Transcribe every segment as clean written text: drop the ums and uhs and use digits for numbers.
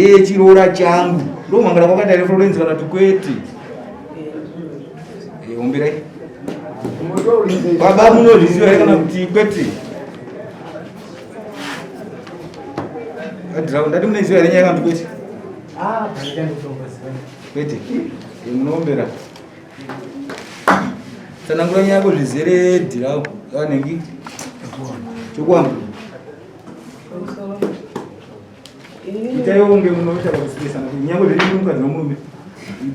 Ndeyechiroora changu. Ndomhangara kwakaita here Florence kana kuti kwete? Eh, omberai. Baba munozviziva here kana kuti kwete? Adhirawo ndati munoiziva here nyaya kana kuti kwete? Ah, kwete. Eh, munoombera. Tsanangura nyaya yako zvizere dhirawo. Anengi. Chokwamba. Itaiwo kunge munoita pakusipesana kuti nyangwe zviri mukadzi nomurume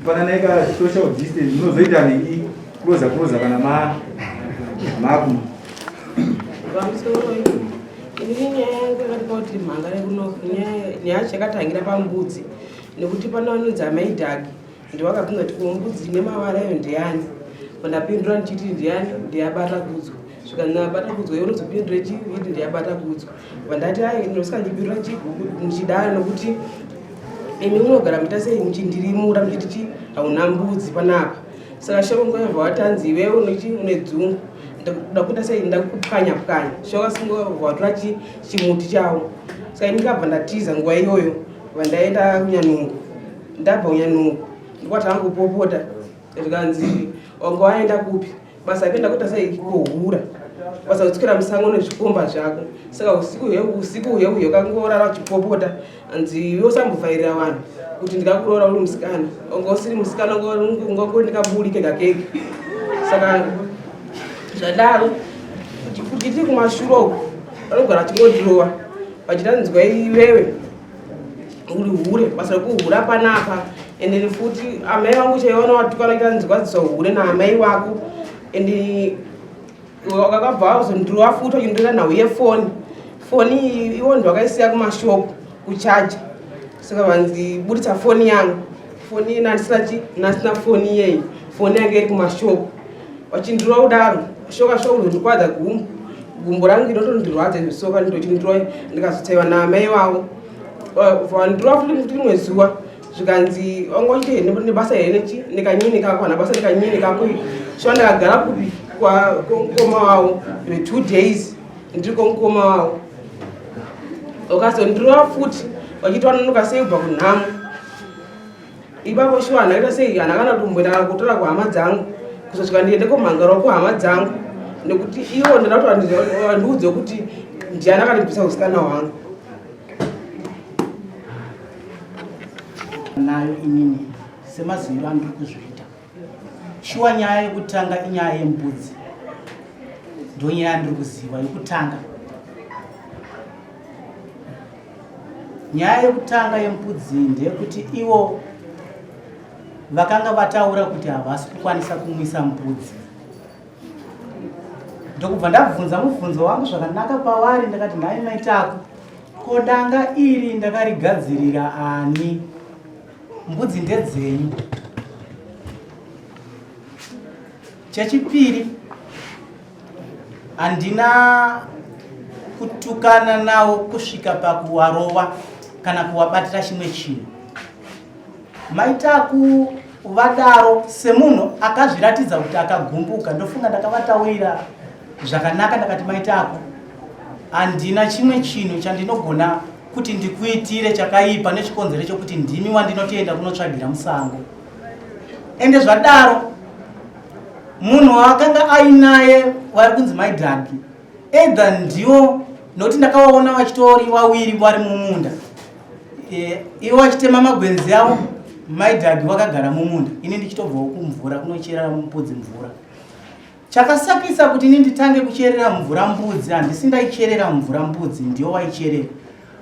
pananai ka social distance munozoita nengi closer closer kana ma maku pamusoro inini nyaya yangu yakatipa kuti mhangare kuno nyaya chakatangira pambudzi nekuti pano vanonzi amai dhagi Ndovakabvunza kuti ko mbudzi ine mavara iyo ndeyani? Ndapindura ndichiti ndeyani ndeyabata kudzwa. Zvikanzi nabata kudzwa iwe unozopindura chi iti ndeyabata kudzwa. Vandati ai ndosika ndichipindura chi ndichidaro nokuti imi munogara muita sei muchindirimura muchiti chi hauna mbudzi panapa. Saka shoko nguva yabva watanzi iwewe unechi une dzungu ndakuita sei ndakupwanya pwanya. Shoko singo watora chi chimuti chawo. Saka ini ndikabva ndatiza nguva iyoyo vandaenda kunyanungu. Ndabva kunyanungu ndikwatanga kupopota zvikanzi wanga waenda kupi basa kuenda kuita sei kuhura basa kutswira musango nezvikomba zvako saka usiku usiku uye uye ukangorara uchipopota anzi iwe usambovhairira vanhu kuti ndikakuroora uri musikana wanga usiri musikana ungangori ndikaburi kega kega saka zvadaro kuti tiri kumashure uku vanogara vachingondirova vachitanzwa iwewe uri hure basa rekuhura panapa and then futi amai vangu chaiona watukana ita nzwadziswa hure naamai wako and wakakabva wazondirowa futi wachinditora nhau yefoni foni iwo ndi wakaisiya kumashopu kuchaja saka vanzi buritsa foni yangu foni nandisina chi ndasina foni iyeyi foni yange iri kumashopu Vachindirova kudaro shoka shoka kuzondikwadza gumbo gumbo rangu rinotondirwadza izvo soka ndochindirova ndikazotaiwa naamai vavo vandirova futi rimwe zuva zvikanzi wanga uchite nebasa here nechi nekanyini kako hana basa nekanyini kako shuwa ndakagara kupi kwamukoma wavo retwo days ndiri kwamukoma wavo vakazondirova futi vachiti vanonoka sei kubva kunhamo Ipapo shuwa handakaita sei hana kana kumboenda kana kutora kuhama dzangu kuzosvika ndiende komhangarawo kuhama dzangu nekuti ivo ndinoda kuti vandiudze kuti ndiani akandibvisa usikana hwangu. Nayo inini semaziviro andiri kuzviita shuwa nyaya yekutanga inyaya yembudzi ndonyaya yandiri kuziva yekutanga. Nyaya yekutanga yembudzi ndeyekuti ivo vakanga vataura kuti havasi kukwanisa kumwisa mbudzi. Ndokubva ndabvunza mubvunzo wangu zvakanaka pavari ndakati nhai mai Taku, ko danga iri ndakarigadzirira ani? Mbudzi ndedzenyu. Chechipiri Handina kutukana nawo kusvika pakuwarova kana kuwabatira chimwe chinhu. Maitaku vadaro semunhu akazviratidza kuti akagumbuka, ndofunga ndakavataurira zvakanaka ndakati maitaku handina chimwe chinhu chandinogona kuti ndikuitire chakaipa nechikonzero chokuti ndimi wandinotoenda kunotsvagira musango. Ende zvadaro munhu waakanga ainaye vari kunzi mai dhagi either ndiwo nokuti ndakavaona vachitori wawiri vari mumunda e, ivo vachitema magwenzi avo mai dhagi vakagara mumunda ini ndichitobvawo kumvura kunochera mbudzi mvura chakasakisa kuti ini nditange kucherera mvura mbudzi handisi ndaicherera mvura mbudzi ndiwo waicherera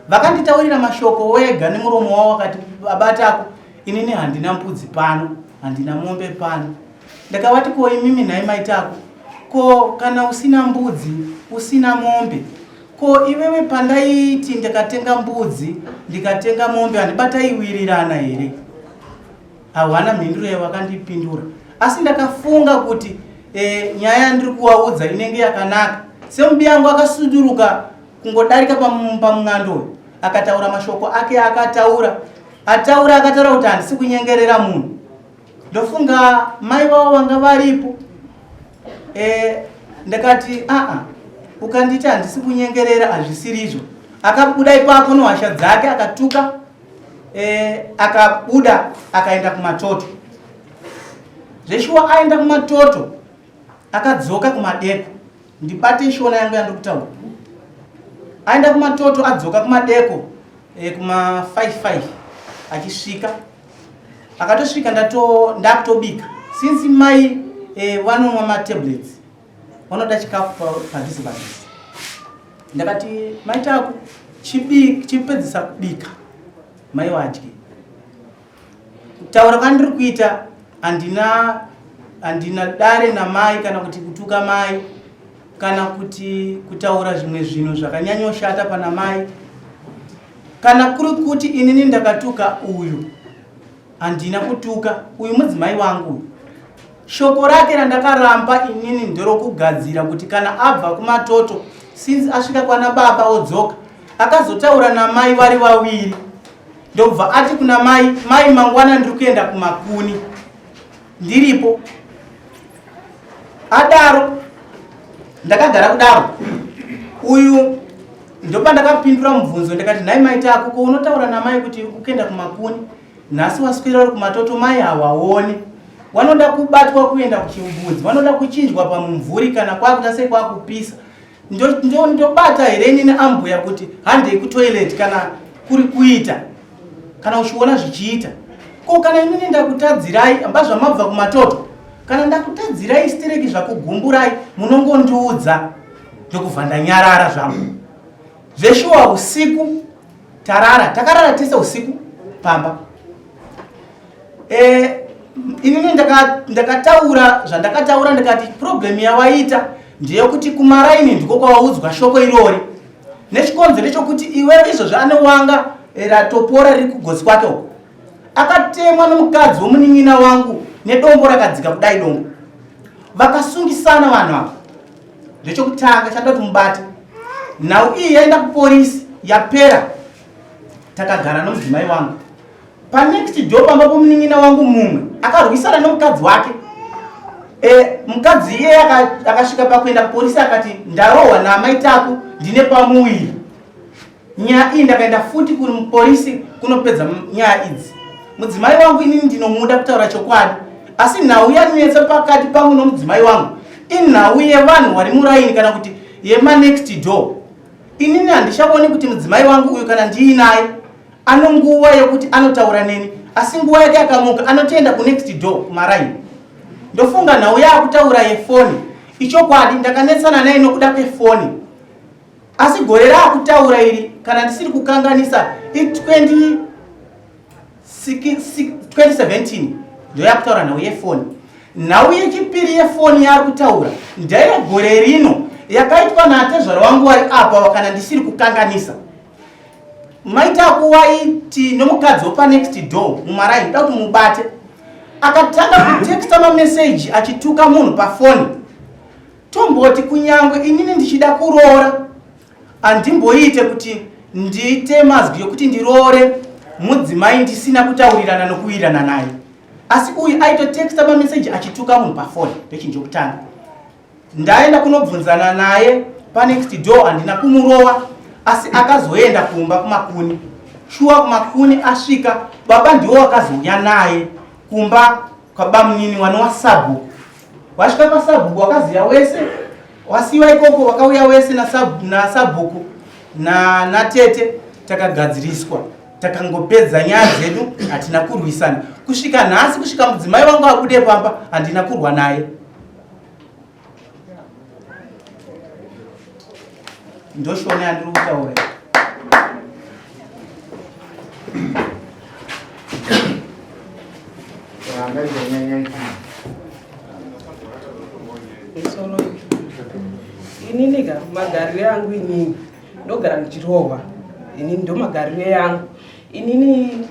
vakanditaurira mashoko wega nemuromo wavo wakati babatako inini handina mbudzi pano handina mombe pano Ndakavati ko imimi nhai mai Taku ko kana usina mbudzi usina mombe ko iwewe pandaiti ndikatenga mbudzi ndikatenga mombe handibataiwirirana here? Hawana mhinduro yavakandipindura asi ndakafunga kuti e, nyaya yandiri kuvaudza inenge yakanaka semubiyangu akasuduruka kungodarika pamung'ando uyu akataura mashoko ake akataura ataura akataura kuti handisi kunyengerera munhu Ndofunga mai vavo vanga varipo e, ndakati aa ukanditi handisi kunyengerera hazvisirizvo. Akabuda ipapo nohasha dzake akatuka e, akabuda akaenda kumatoto. Zveshuwa aenda kumatoto akadzoka kumadeko. Ndibate shona yangu yandiri kutaura. Aenda kumatoto adzoka kumadeko e, kuma 55 achisvika akatosvika ndato ndakutobika since mai e, vanomwa matablets vanoda chikafu padhuze padhuze. Ndakati mai Taku chipedzisa kubika mai vadye. Kutaura kwandiri kuita handina handina dare namai kana kuti kutuka mai kana kuti kutaura zvimwe zvinhu zvakanyanyoshata pana mai. Kana kuri kuti inini ndakatuka uyu, handina kutuka uyu mudzimai wangu uyu. Shoko rake randakaramba inini nderokugadzira kuti kana abva kumatoto since asvika kwana baba odzoka akazotaura namai vari vaviri ndobva ati kuna mai, mai mangwana ndiri kuenda kumakuni ndiripo. Adaro ndakagara kudaro uyu ndopandakapindura mubvunzo ndikati nhai mai Taku ko unotaura namai kuti ukuenda kumakuni nhasi waswera uri kumatoto mai hawaoni wanoda kubatwa kuenda kuchimbudzi wanoda kuchinjwa pamumvuri kana kwakuita sei kwakupisa ndobata here inini ambuya kuti handei kutoilet kana kuri kuita kana uchiona zvichiita ko kana inini ndakutadzirai amba zvamabva kumatoto kana ndakutadzirai stereki zvakugumburai munongondiudza ndokubva ndanyarara zvangu zveshuwa usiku tarara takarara tese usiku pamba e, inini ndakataura ndaka zvandakataura ndikati problem yawaita ndeyekuti kumaraini ndiko kwawaudzwa shoko irori nechikonzero chokuti iwe izvozvi anowanga eh, ratopora riri kugotsi kwake uko akatemwa nomukadzi womunin'ina wangu nedombo rakadzika kudai dombo vakasungisana vanhu ava ndechokutanga chanda kuti mubate nhau iyi yaenda kuporisi yapera takagara nomudzimai wangu panext door pamba pomunin'ina wangu mumwe akarwisana nomukadzi wake e, mukadzi iye akasvika pakuenda kuporisi akati ndarohwa naamai Taku ndine pamuviri nyaya iyi ndakaenda futi kumuporisi kunopedza nyaya idzi mudzimai wangu inini ndinomuda kutaura chokwadi asi nhau yanetsa pakati pangu nomudzimai wangu inhau yevanhu vari muraini kana kuti yemanext door inini handichaoni kuti mudzimai wangu uyu kana ndiinaye ano nguva yekuti anotaura neni asi nguva yake akamuka anotoenda kunext door kumaraini ndofunga nhau yaakutaura yefoni ichokwadi ndakanetsana naye nokuda kwefoni asi gore raakutaura iri kana ndisiri kukanganisa i2017 ndoyakutaura nhau yefoni nhau yechipiri yefoni yaari kutaura ndeyegore rino yakaitwa naatezvara wangu wari apa kana ndisiri kukanganisa maita kuwaiti nomukadzi wepanext door mumaraini da kuti mubate akatanga kutexta mameseji achituka munhu pafoni tomboti kunyangwe inini ndichida kuroora handimboite kuti ndiite mazwi yokuti ndiroore mudzimai ndisina kutaurirana nokuwirirana naye asi uyu aitotexta mameseji achituka munhu pafoni ndechinhu chokutanga Ndaenda kunobvunzana naye panext door handina kumurova asi akazoenda kumba kumakuni. Shuwa kumakuni asvika baba ndiwo wakazouya naye kumba kwabamunini wanowa sabhuku. Wasvika pasabhuku wakaziya wese wasiwa ikoko wakauya wese nasabhuku na natete takagadziriswa takangopedza nyaya dzedu hatina kurwisana kusvika nhasi kusvika mudzimai wangu abude pamba handina kurwa naye ndoshona yandiri kutaura Inini ka magariro yangu inini ndogara ndichirohwa inini ndomagariro yangu inini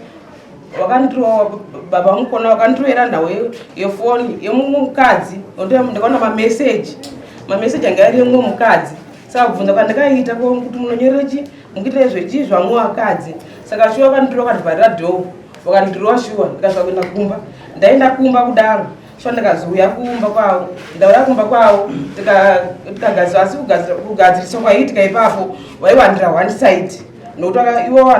wakandirowa baba mukona wakandirovera nhau yefoni yemumwe mukadzi ndakaona mameseji mameseji anga ari yemumwe mukadzi saka kubvunza kwandakaita kuti munonyorera chi mukuitira zvechii zvamwe vakadzi saka shuwa vakandirowa vakandivharira dhoo vakandirowa shuwa ndikasvika kuenda kumba ndaenda kumba kudaro shuwa ndikazouya kumba kwavo ndauya kumba kwavo tikagadzira asi kugadziriswa kwaiitika ipapo vaiwandira one side nokuti ivo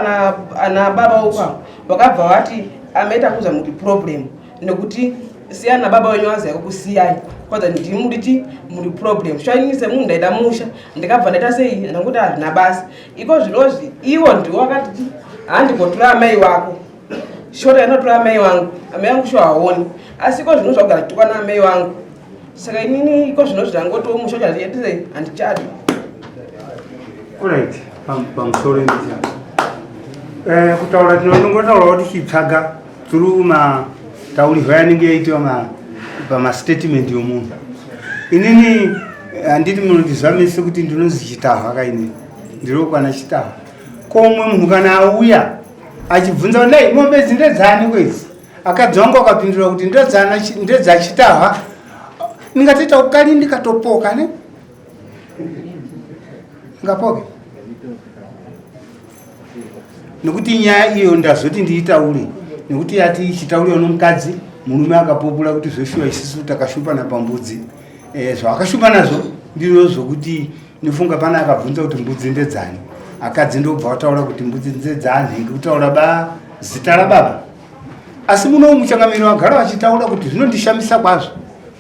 ana baba ukwa Vakabva vati amai takuudza muri problem nekuti siyana nababa wenyu aziva kukusiyai kwanza ndimi muriti muri problem. Shuwa ini semunhu ndaida musha ndikabva ndaita sei ndangoti hazvina basa. Iko zvinozvi ivo ndiwo vakati handikotora amai wako. Shota inotora amai wangu, amai vangu shuwa haoni. Asi iko zvino zvakugara chitukwa naamai vangu. Saka inini iko zvino zvangotiwo musha chatisei handichadi. Alright, pamusoro ndicha. Eh, kutaura tinongotaura kuti chitsvaga through mataurirwo yanenge yaitiwa ma pamastatement yomunhu. Inini handiti munondiziva mese kuti ndinonzi chitahwa ka inini. Ndinokwana chitahwa. Ko umwe munhu kana auya achibvunza kuti dai mombe idzi ndedzani kwedzi akadzi wangu akapindura kuti ndedzachitahwa ndingatoita ukali ndikatopoka ne ngapoke nekuti nyaya iyo ndazoti ndiitaure nekuti yati ichitauriwa nomukadzi murume akapopura kuti zveshuwa isisu takashupana pambudzi eh, zvavakashupa nazvo ndizvo zvokuti Ndofunga pane akabvunza kuti mbudzi ndedzani, akadzi ndobva wataura kuti mbudzi ndedzanhingi, kutaura ba zita rababa. Asi muno muchangamiri vagara vachitaura kuti zvinondishamisa kwazvo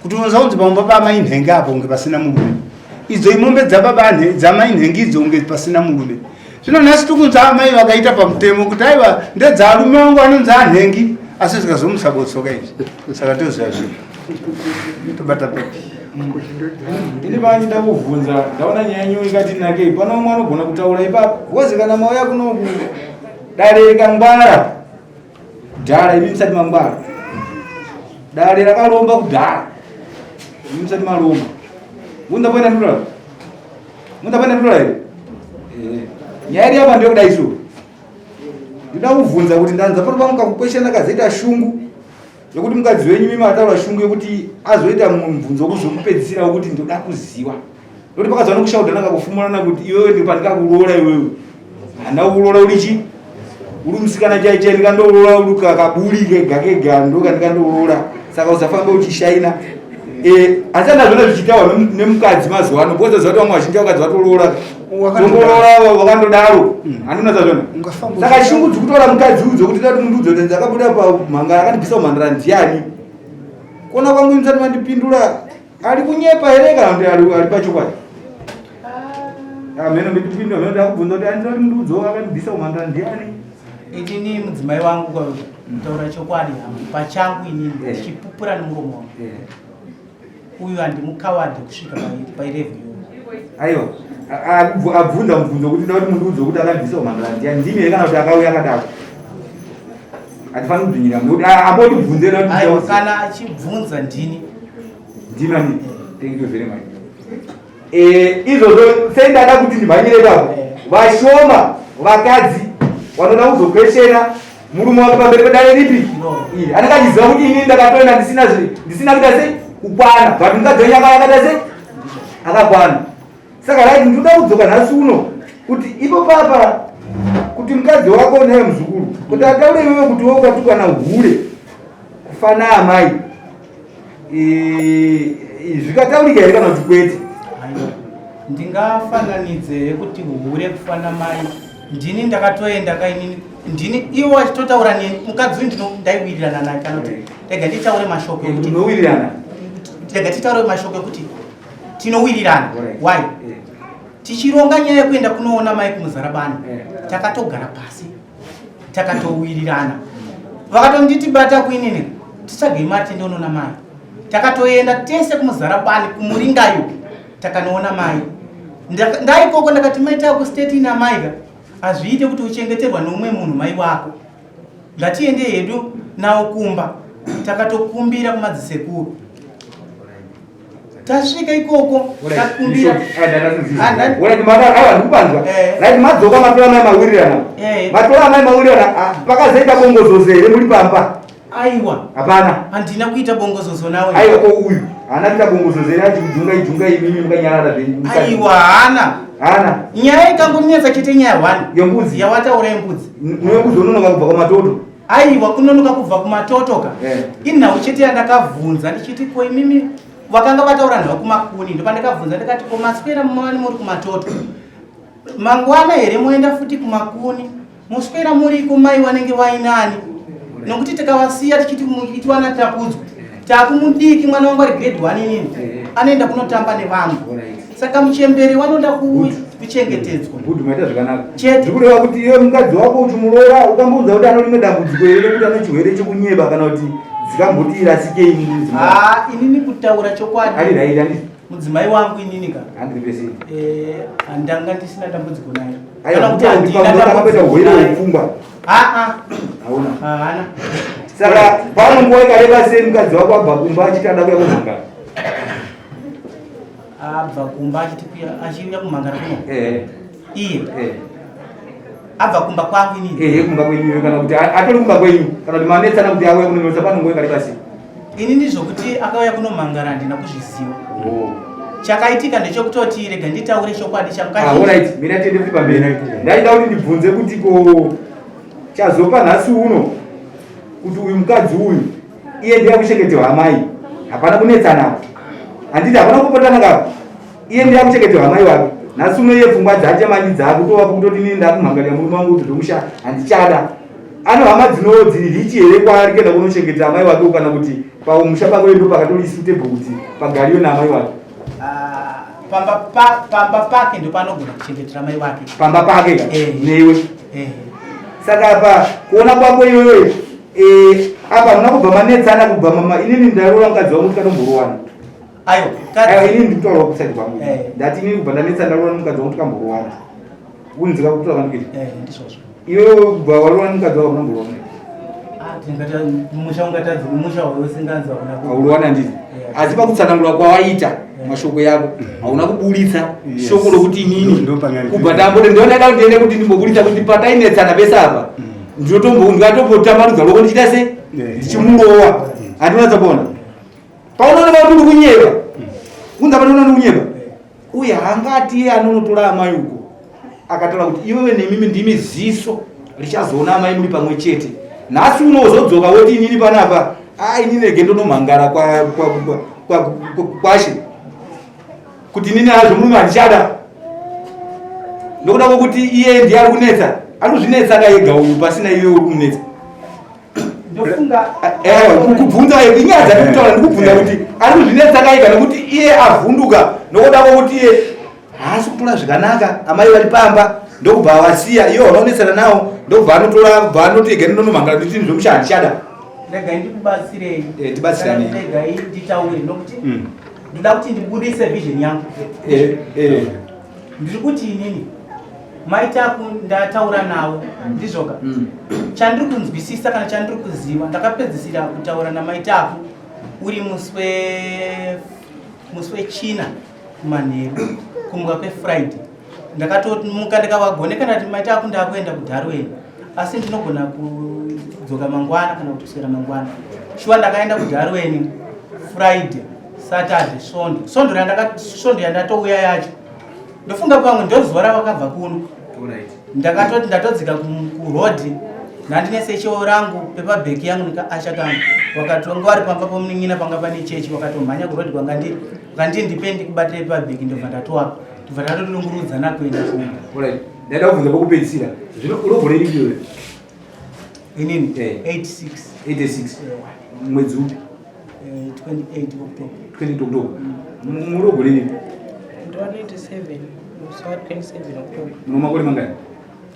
kuti unonzwa kunzi pamumba paamai nhengi apo kunge pasina murume, idzo imombe dzababa dzamai nhengi idzo kunge pasina murume. Zvino nhasi tikunzi amai vakaita pamutemo kuti aiwa ndedzarume wangu anonzi anhengi, asi zvikazomusa botsoka izvi, saka toziva zvinhu tobata papi. Ini vanyi ndakubvunza ndaona nyaya yenyu ikati nakei pano umwe anogona kutaura ipapo wozi kana mauya kunoku dare rikangwara kudhara imi musati mangwara dare rakaromba kudhara imi musati maromba munda poenda ndura munda poenda ndura here eh, nyaya iri apa ndeyokudai so ndinoda kubvunza kuti ndanza pano pangu kakukweshana kazoita shungu Yokuti mukadzi wenyu mimi ataura shungu yokuti azoita mubvunzo wekuzokupedzisira wekuti ndoda kuziva. Ndokuti pakazova nokushaudhana kakufumurana kuti iwewe ndi pandikakuroora iwewe. Hana kuroora uri chi? Uri musikana chai chai ndikandoroora uri kakaburi kega kega ndoka ndikandoroora. Saka usafambe uchishaina. Eh, asi andazviona zvichitaurwa nemukadzi mazuva ano because zvato vamwe vazhinji vakadzi vatoroora tongoroora vakandodaro handina zvazvona saka shungu dzikutora mukadzi udzo kuti dati mundiudze kuti ndakabuda pamhangara akandibvisa kumhandara ndiani kuona kwangu imusati mandipindura ari kunyepa here kana kuti ari pachokwadi ah, mheno ndipindura mheno ndakubvunza kuti andina kuti mundiudzewo akandibvisa kumhandara ndiani inini mudzimai wangu kutaura chokwadi pachangu inini eh. ndichipupura nemuromo wangu eh. uyu handimukawadhe kusvika pairevu iyoyo aiwa abvunza mubvunzo kuti nda kuti mundiudze kuti akabvisa umhandara ndiani ndimi here kana kuti akauya akadaro hatifaniri kubvinyira nekuti ambotibvunze aiwa kana achibvunza ndini ndimi ani thank you very much eh, izvozvo sei ndada kuti ndimhanyire ipapo eh. vashoma vakadzi vanoda kuzokweshera murume wake pamberi pedare ripi iri anenge achiziva kuti inini ndakatoenda ndisina ndisina kuita sei kukwana but mukadzi wenyu akauya akaita sei akakwana saka right ndinoda kudzoka nhasi uno kuti ipo papa kuti mukadzi wako naye muzukuru kuti ataure iwewe kuti we ukatukana hure kufana amai zvikataurika here kana kuti kwete ndingafananidze here kuti hure kufana mai ndini ndakatoenda kainini ndini iwo achitotaura neni mukadzi uyu ndino ndaiwirirana naye kana kuti rega nditaure mashoko ekuti tinowirirana rega titaure mashoko ekuti tinowirirana why tichironga nyaya yekuenda kunoona mai kumuzarabani takatogara pasi takatowirirana vakatonditi bata kuinini titsvagei mari tiende mai takatoenda tese kumuzarabani kumuringayo takanoona mai ndaikoko ndakati mai takustate ina mai ka hazviite kuti uchengeterwa neumwe munhu mai wako ngatiende hedu nawo kumba takatokumbira kumadzisekuru tasvika ikoko takumbira eh. madzoka matora mai mawirirana eh. matora mai mawirirana ah, pakazoita bongozozo here muri pamba aiwa hapana handina kuita bongozozo nawe aiwa ko uyu haana kuita bongozozo here ati kujunga ijunga imimi mukanyarara zvenyu aiwa haana haana nyaya ikangonetsa chete nyaya one yembudzi yawataura yembudzi neyembudzi unonoka kubva kwamatoto Aiwa kunonoka kubva kumatoto ka. Yeah. Inhau chete yandakavhunza ndichiti ko imimi vakanga vataura nhau kumakuni ndopandakavhunza ndikati ko maswera mumawani muri kumatoto mangwana here moenda futi kumakuni. Moswera muriko mai vanenge vainani nokuti tikavasiya tichiti itiwana takudzwa takumudiki mwana wangu ari grade 1 inini anoenda kunotamba nevamwe saka muchembere wanoda kuchengetedzwa. Good, maita zvakanaka. Chete. Zvikureva kuti iwe mukadzi wako uchimuroora ukamboudza kuti ano rimwe dambudziko here rekuti ane chirwere chekunyeba kana kuti dzikamboti rasikei mudzimai? Haa, inini kutaura chokwadi. Ari right handiti? Mudzimai wangu inini ka. 100%. Eh, handanga ndisina dambudziko naye. Aiwa, Kana kuti handina akamboita dambudziko hwere naye. hwepfungwa. Aa. Hauna. Haana. Saka pano nguva ikareba sei mukadzi wako abva kumba achiti ada kuya kumhangara? Abva kumba achiti kuya achiuya kumhangara kuno. Eh. Iye. Eh. Abva kumba kwangu inini. Ehe, kumba kwenyu kana kuti atori kumba kwenyu kana kuti manetsana kuti auya kunonetsa pano nguva ikareba sei? Inini zvokuti akauya kunomhangara handina kuzviziva. Oh. Chakaitika ndechekutoti rega nditaure chokwadi changu. Ah, alright, mira tiende futi pamberi. Ndaida kuti ndibvunze kuti ko chazopa nhasi uno kuti uyu mukadzi uyu iye ndiye akuchengeterwa amai, hapana kunetsana apa, handiti hapana kupotana kapa, iye ndiye akuchengeterwa amai wake. Nhasi uno iye pfungwa dzache mani dzaakutova kutoti inini ndakumhangarira murume wangu kuti zvomusha handichada. Ano hama dzino dziri richi here kwaari kuenda kunochengeta amai wake kana kuti pamusha pako ndo pakatori suitable kuti pagariwe naamai wake? Ah, pamba pamba pake ndipo panogona kuchengetera mai wake. Pamba pake ka? Eh. Newe. Eh. Saka apa kuona kwako iwewe apa hamuna kubva manetsana kubva mama inini ndaroora mukadzi wangu tikatomborowana. Aiwa, Aiwa, kadzi. inini ndikutaura kuside kwangu. Eh. Ndati inini kubva ndanetsa ndaroora mukadzi wangu tikamborowana. Unzika kutaura kwandikuita. Eh, ndizvozvo. Iwewe kubva waroora mukadzi wako unomborwana. Ah, tingati musha ungatadzi musha wawe usinganzi hauna ku. Haurowana handiti? Yeah. Asi pakutsanangura kwawaita mashoko yako hauna kuburitsa Yes. shoko rokuti inini Ndo- ndopangani- kubva ndamboti ndinoda kuti ndiende kuti ndimboburitsa kuti patainetsana pese apa ndingatombotambanudza ruoko ndichiita se Yeah. ndichimurowa handinatsa kuona paunoona kuti uri kunyeba unza panoona uri kunyeba uye haangati iye anonotora amai uko akataura kuti iwewe nemimi ndimi ziso richazoona amai muri pamwe chete. Nhasi unozodzoka woti inini panapa a inini rege ndonomhangara kwashe kuti inini hazvo murume handichada nokuda kwokuti iye ndiye ari kunetsa, ari kuzvinetsa ka ega uyu pasina iwe uri kumunetsa. Ndofunga Kubvunza inyaya dzati kutaura ndikubvunza kuti ari kuzvinetsa ka ega nekuti iye avhunduka nokuda kwokuti iye haasi kutora zvakanaka amai vari pamba ndokubva vasiya iye wakaonetsana nawo ndokubva anotora bva anoti ega ndinonomhangara nditi zvomusha handichada. Regai ndikubatsirei. Eh, tibatsiranei. Kana regai nditaure nokuti ndoda kuti ndibudise vision yangu. Ndiri kuti inini maitaku ndataura navo ndizvoka chandiri kunzwisisa kana chandiri kuziva ndakapedzisira kutaura namaitaku uri musi wechina kumanheru kumuka kwefriday. Ndakatomuka ndikavagoneka ndati maitaku ndakuenda kuDarwin asi ndinogona kudzoka mangwana kana kuti kuswera mangwana. Shuwa ndakaenda kuDarwin Friday, Saturday, Svondo. Svondo yandatouya yacho ndofunga pamwe ndozuva ravakabva kuno. Ndakatoti ndatodzika kurodhi nandine sechewo rangu pepabheki yangu nekaasha kangu wakatonga vari pamba pomunin'ina panga pane chechi wakatomhanya kurodhi kwanga ndiri wakandii ndipe ndikubatire pepabheki ndobva ndatoapa ndobva ndatotolungurudzana kuenda kumba. Alright. Ndaida kubvunza pokupedzisira zvino unogore ripi iwe? Inini Eh. 86. 86 mwedzi upi? 28 October. 28 October. Muri ripi? Ndo 97 musi wa 27 October. Muno makore mangani?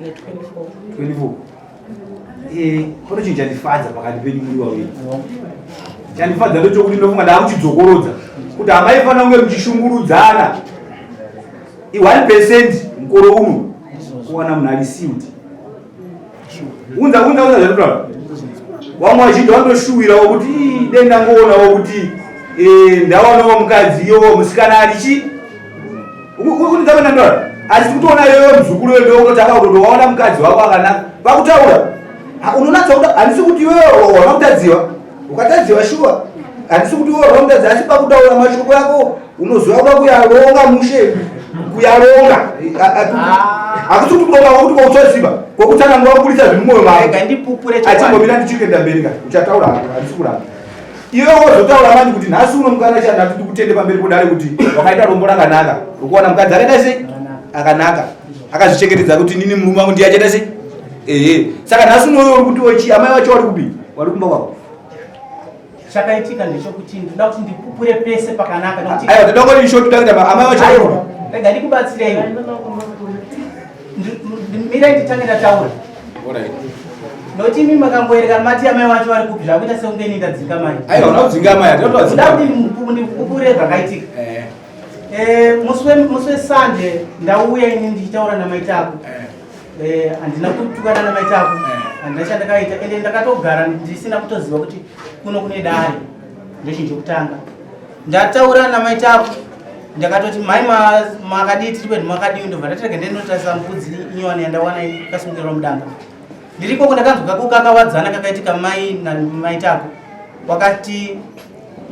Ne 24. 24. Pano chinhu chandifadza pakati penyu muri vaviri chandifadza ndechokuti ndofunga ndaakuchidzokorodza kuti hamaifanira kunge muchishungurudzana. I1% mukoro uno kuwana munhu ari sealed. Unza unza unza zvatotaura vamwe vazhinji vanotoshuwirawo kuti ii, dei ndangoonawo kuti ndawanawo mukadzi iyowo musikana ari chi unzapandandora asi kutoona iyoyo muzukuru wedu unotanga kutoto waona mukadzi wako akanaka pakutaura. Ha, unonatsa kuda handisi kuti iwewe wana kutadziwa ukatadziwa shuwa handisi kuti iwewe wana kutadziwa asi pakutaura mashoko yako unoziva kuda kuyaronga mushe kuyaronga hakusi kuti kuronga kwakuti kwautsaziva kwokutsanangura kubudisa zviri mumwoyo mako. Rega ndipupure chokwadi. Achimbomira ndichikuenda mberi ka uchataura hako handisi kuramba iwe wozotaura mani kuti nhasi uno mukana chandati ndikutende pamberi podare kuti wakaita rombo rakanaka rokuwana mukadzi akaita sei akanaka akazvichengetedza kuti inini murume wangu ndiye achaita sei. Ehe, saka nhasi unoyo uri kuti ochi amai vacho vari kupi? Vari kumba kwako. Chakaitika ndechekuti ndinoda kuti ndipupure pese pakanaka nekuti Aiwa, toda kuti short toda kuita amai vacho vari kupi? Rega ndikubatsireiwo. Mirai nditange ndataura. Alright. Nokuti imi makangoereka mati amai vacho vari kupi zvakuita sekunge ini ndadzinga mai. Aiwa, unoda kudzinga amai, tinoda kudzinga. Ndoda kuti ndipupure zvakaitika. Eh. Eh, musi weSunday ndauya ini ndichitaura namai Taku. Eh. Eh, handina kutukana namai Taku. Handina chandakaita ende ndakatogara ndisina kutoziva kuti kuno kune dare. Ndochinhu chokutanga. Ndataura namai Taku ndakatoti mai makadii tiri kwedu makadii ndobva ndati rega ndinotarisa mbudzi inyowani yandawana ikasungirwa mudanga. Ndirikoko ndakanzwa kakukakavadzana kakaitika mai namai Taku. Wakati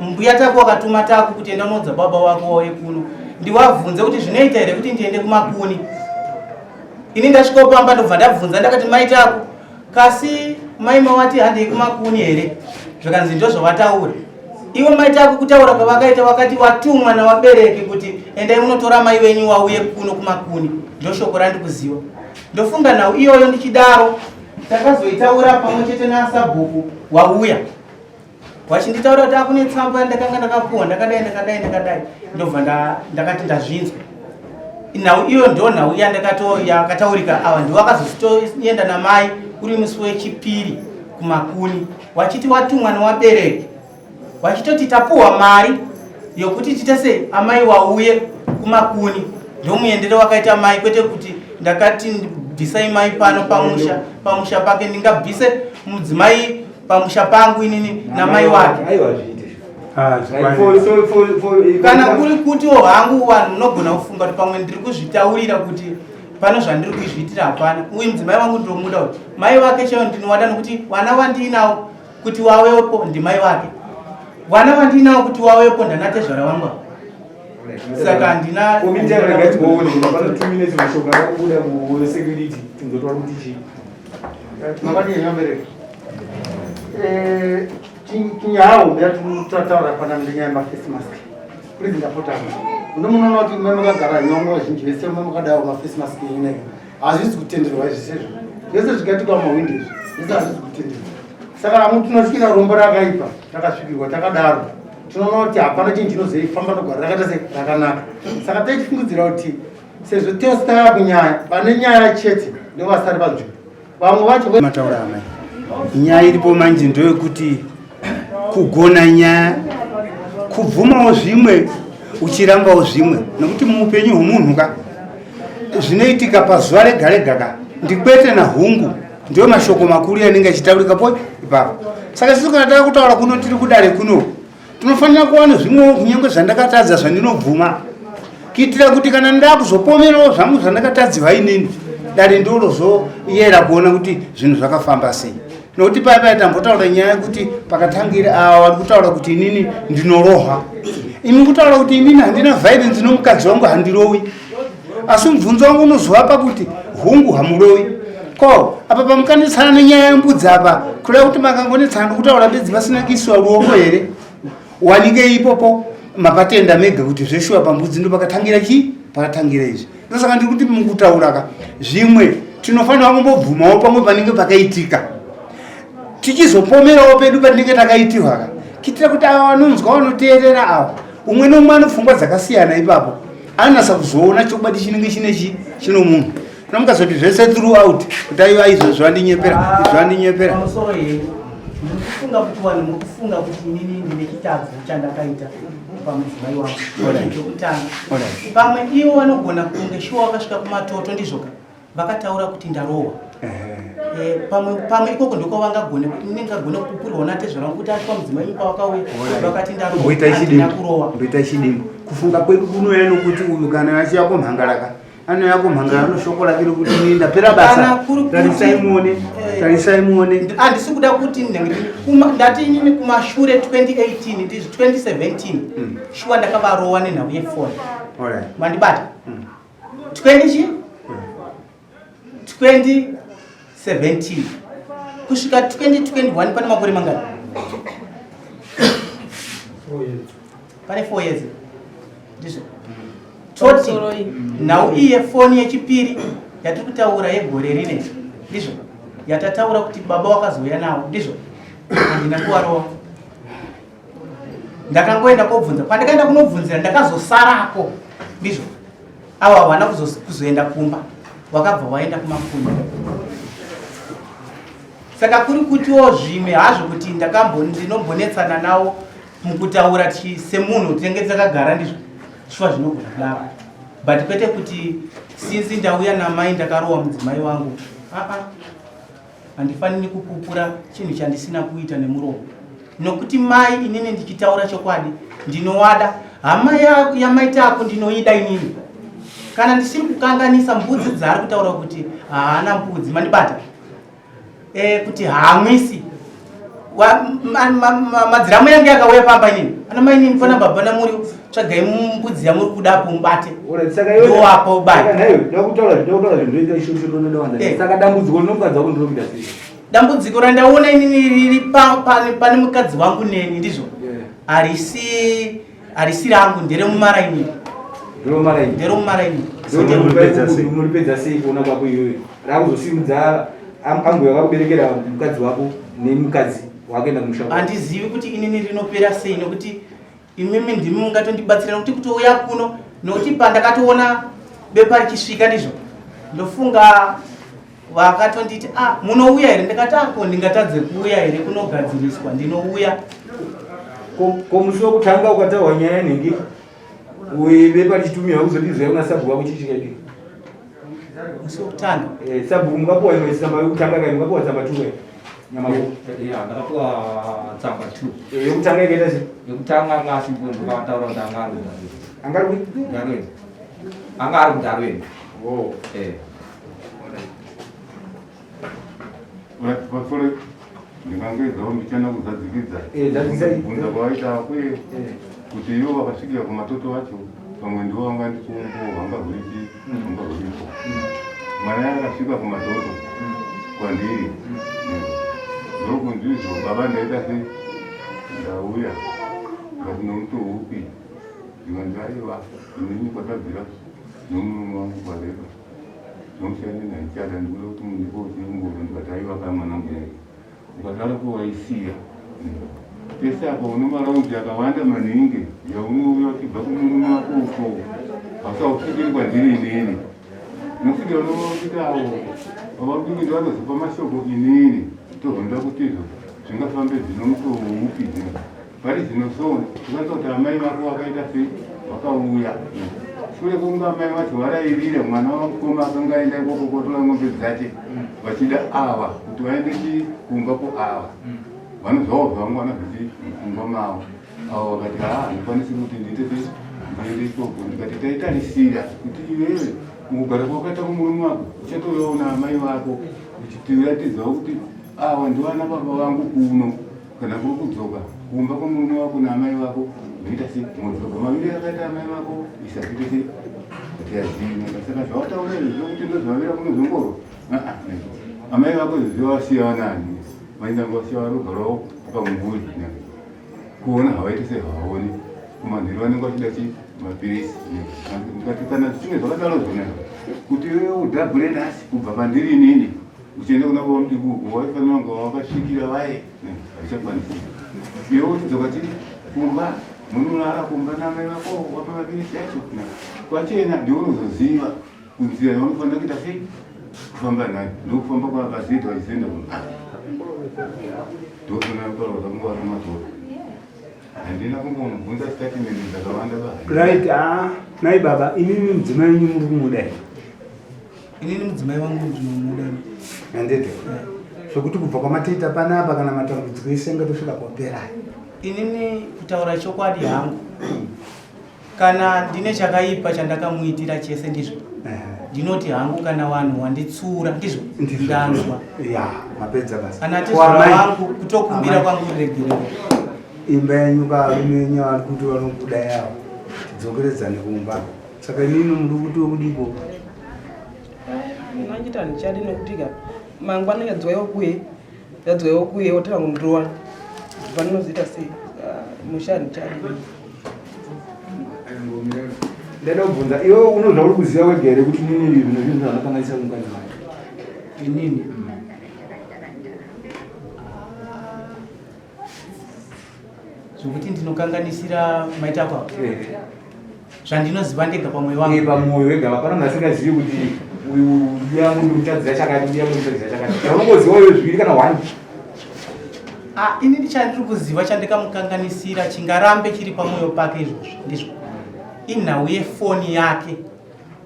Mbuya Taku wakatuma Taku kuti enda unoudza baba wako wauye kuno ndiwabvunze kuti zvinoita here kuti ndiende kumakuni. Ini ndasvika pamba ndobva ndabvunza ndakati mai Taku kasi mai mawati handei kumakuni here? Zvikanzi ndozvawataura. Ivo mai Taku kutaura kwavakaita wakati watumwa nawabereki kuti endai munotora mai wenyu wauye kuno kumakuni. Ndoshoko randikuziva. Ndofunga nhau iyoyo ndichidaro takazoitaura pamwe chete nasabhuku wauya. Wachinditaura kuti akune tsamba yandakanga ndakapuwa ndakadai ndakadai ndakadai ndobva ndakati ndazvinzwa. Nhau iyo ndo nhau yakataurika ava ndiwo akazozitoenda namai uri musi wechipiri kumakuni wachiti watumwa newabereki wachitoti tapuwa mari yokuti tiite sei amai wauye kumakuni ndomuendere wakaita mai kwete kuti ndakati bvisai mai pano pamusha pamusha pake ndingabvise mudzimai pamusha pangu inini namai wake. Aiwa zviite. Ah, Kana kuri kutiwo hangu vanhu munogona kufunga kuti pamwe ndiri kuzvitaurira kuti pano zvandiri kuzviitira hapana. Uyu mudzimai wangu ndinomuda uyu. Mai vake chaivo ndinovada nokuti vana vandiinawo kuti wawepo ndimai vake. Vana vandiinawo kuti wawepo ndanatezvara vangu ava. Saka handina Komiti yakarega tione pano 2 minutes mashoko akabuda ku security tinzotora kuti chii. Makadii vabereki? Eh, nyaya hombe yatataura pana ndenyaya yemaface mask. Please ndapota. Uno munoona kuti mai makagara nyongo vazhinji vese mai makadaro maface mask yenyu hazvisi kutenderwa izvi sezvo. Zvese zvikaitika mumahwindi izvi zvese hazvisi kutenderwa. Saka amu tinosvikira rombo rakaipa takasvikirwa takadaro. Tinoona kuti hapana chinhu chinozoifamba nogwara rakaita se rakanaka. Saka tichifungidzira kuti sezvo tose tava kunyaya vane nyaya chete ndovasari panzvimbo vamwe vacho mataura amai nyaya iripo manje ndoyekuti kugona nyaya kubvumawo zvimwe uchirambawo zvimwe nokuti muupenyu hwomunhu ka zvinoitika pazuva rega rega ka ndikwete nahungu ndiyo mashoko makuru yanenge achitaurika po ipapo saka sisu kana tava kutaura kuno tiri kudare kuno Tinofanira kuwana zvimwewo kunyange zvandakatadza zvandinobvuma kuitira kuti kana ndakuzopomerawo zvangu zvandakatadziwa inini dare ndorozoyera kuona kuti zvinhu zvakafamba sei nokuti paya paya tambotaura nyaya yekuti pakatangira ava vari kutaura kuti inini ndinorohwa imi kutaura kuti inini handina violence nomukadzi wangu handirowi asi mubvunzo wangu unozova pakuti hungu hamurowi ko apa pamukanetsana nenyaya yembudzi apa kureva kuti makangonetsana nokutaura bedzi vasina kuisiwa ruoko here wanikei ipopo mapatenda mega kuti zveshuwa pambudzi ndo pakatangira chii pakatangira izvi ndosaka ndiri kuti mukutaura ka zvimwe tinofanira kumbobvumawo pamwe panenge pakaitika tichizopomerawo pedu patinenge takaitirwa ka kuitira kuti ava vanonzwa vanoteerera ava umwe neumwe anopfungwa dzakasiyana ipapo anonasa kuzoona chokwadi chinenge chine chi chino munhu nomukazoti zvese throughout kuti aiwa izvo zvandinyepera izvo zvandinyepera pamusoro yenyu ndiri kufunga kuti vanhu muri kufunga kuti inini ndine chitadzo chandakaita pamudzimai wangu chokutanga pamwe ivo vanogona kunge shuwa wakasvika kumatoto ndizvoka vakataura kuti ndarohwa eh, pamwe pamwe ikoko ndiko vangagone kuti ndingagone kupupurwa natezvara vangu kuti asvika mudzimai wenyu pavakauya vakati ndarohwa kurohwa mboita chidimbu kufunga kwedu kunouya nokuti uyu kana achiya kumhangaraka anouya kumhangara noshoko rake rokuti ini ndapera basa tarisai muone eh, tarisai muone handisi kuda kuti ndati inini kumashure 2018 ndizvo 2017 mm. shuwa ndakavarowa nenhau yefoni mandibata mm. 20 chi 2017 kusvika 2021 pane makore mangani? Pane 4 years ndizvo. Toti nhau iye foni yechipiri yatiri kutaura yegore rine ndizvo. Yatataura kuti baba wakazouya nawo ndizvo handina kuvarova. Ndakangoenda kobvunza, pandakaenda kunobvunzira ndakazosarako ndizvo avo havana kuzoenda kumba, wakabva waenda kumafundo. Saka kuri kutiwo zvimwe hazvo kuti ndinombonetsana nawo mukutaura semunhu tinenge takagara ndizvo shuwa zvinogona kudaro, but kwete kuti since ndauya namai ndakarowa mudzimai wangu. Aa, handifaniri kupupura chinhu chandisina kuita nemuromo, nokuti mai inini ndichitaura chokwadi ndinowada hama yamaitako ndinoida inini. Kana ndisiri kukanganisa mbudzi dzaari kutaura kuti haana mbudzi, mandibata kuti haamwisi madziramu yange akauya pamba inini ana mai inini pana baba namuri tsvagai mbudzi yamuri kudapo mubate ndowapo saka dambudziko rinomukadzi wako ndinokuita sei? Dambudziko randaona inini riri pane mukadzi wangu neni ndizvo harisi harisi rangu, nderemumaraini, nderemumaraini. Unoripedza sei kuona kwako iyoyo rakuzosimudza ambuya vakakuberekera mukadzi wako nemukadzi wakuenda kumusha? Handizivi kuti inini rinopera sei, nokuti imimi ndimi mungatondibatsira, nokuti kutouya kuno, nokuti pandakatoona bepa richisvika ndizvo ndofunga vakatonditi, ah, munouya here? Ndikati, ako ndingatadze kuuya here kunogadziriswa, ndinouya. Ko musi wekutanga ukataurwa nyaya yanhingi bepa richitumirwa kuzodizwa kuna sabhuku wako, chii chikaitika? Musi wekutanga? Sabhuku, mukapuwa imwe tsamba yekutanga kai, mukapuwa tsamba two kai, Nyamako? Ndakapuwa tsamba two. Yekutanga ikaita sei? Yekutanga anga asipo, ndokataura kuti anga ari kuDarwin. Anga ari kupi? Darwin, anga ari kuDarwin. Oh. Pasore, ndingangoedzawo mbichana kuzadzikidza Zadzikisai. Kubvunza kwawaita kuye kuti ivo vakasvikira kumatoto acho, pamwe ndivo vanga ndichiumbo hwanga hurichi hwanga huripo. Mwana akasvika kumatoto kwandiri, ndokunzizvo, baba, ndaita sei, ndauya. Ngati nomutoo upi? Ndikanzi, aiwa, inini kwatabvira nomurume wangu kwareba, zvomushandi naichada, ndikuda kuti mundipo uchingoro. Ndikati, aiwa ka mwanangu, yai ukadaro ko waisiya pese apa, une maraundi akawanda maningi yaunouya uchibva kumurume wako uko, hausausvikiri kwandiri inini, unosvikira unoita avo baba mudiki ndovanozopa mashoko inini, tozonda kuti izvo zvingafambe zvino mutoo upi zvino pari zvino. So tikaita kuti amai vako vakaita sei, vakauya shure kwokunge amai vacho varairira mwana wamukoma akanga aenda ikoko kotora ng'ombe dzache, vachida ava kuti vaende kumba kuava vanozvawo zvavangwana zvichi mupfungwa mavo. Avo vakati, haa, handikwanisi kuti ndiite sei, ndiende ikoko. Ndikati, taitarisira kuti iwewe mukugara kwakaita kumurume wako uchatouyawo naamai vako uchitiratidzawo kuti ava ndivana baba vangu kuno. Kana kuri kudzoka kumba kwemurume wako naamai vako, unoita sei, modzoka maviri akaita amai vako isazvite sei kuti yazime. Saka zvawataura izvi zvokuti ndozvavira kunozongorwa, amai vako izvi zvavasiya vanani vainanga vasiya vanogarawo pamumvuri kuona havaiti sei, havaoni kumanheru vanenge vachida chi mapirisi. Ndikati kana zvichinge zvakadaro zvona kuti iwewe udhabhure nhasi kubva pandiri inini uchienda kuna baba mudiki uko waifanira kunge wakasvikira vaye, hazvichakwanisi. Iwe uchidzoka chi kumba, munorara kumba namai vako, wapa mapirisi acho kwachena, ndiwe unozoziva kunzira yaunofanira kuita sei kufamba nayo. Ndokufamba kwavakazoita vachizoenda kumba, ndofanira kutaura zvakunga vari matoro, handina kumbomubvunza statement dzakawanda ba. Right, ah, nai baba, imimi mudzimai wenyu muri kumuda here? Inini mudzimai wangu ndinomuda. Handiti zvokuti kubva kwamatoita panapa kana matambudziko ese angatosvika kwapera? Inini kutaura chokwadi hangu, kana ndine chakaipa chandakamuitira chese ndizvo ndinoti hangu kana vanhu wanditsura ndizvo ndanzwa. Ya, mapedza basa. Kana tezvara wangu kutokumbira kwangu ruregerero. Imba yenyu varume venyu vari kuti vanobuda yavo, tidzokeredzane kumba. Saka imimi muri kuti wekudiko? Manjita handichadi nokuti ka mangwana yadzwaiwa kuye, yadzwaiwa kuye, wotanga kundirowa, panozoita sei? Ah, musha handichadi. Ndaida kubvunza iwe, uno zvauri kuziva wega here kuti nini zvinhu zvinhu zvanokanganisa kumukadzi wake? Inini? Zvokuti ndinokanganisira maita kwavo zvandinoziva ndega pamwoyo wangu. Eh, pamwoyo wega hapana munhu asingazivi kuti uyu yangu ndikutadzira chakati, uyu yangu ndikutadzira chakati. Chaunongoziva iwe zviviri kana one. Ah, ini chandiri kuziva chandikamukanganisira chingarambe chiri pamwoyo pake izvozvo ndizvo inhau yefoni yake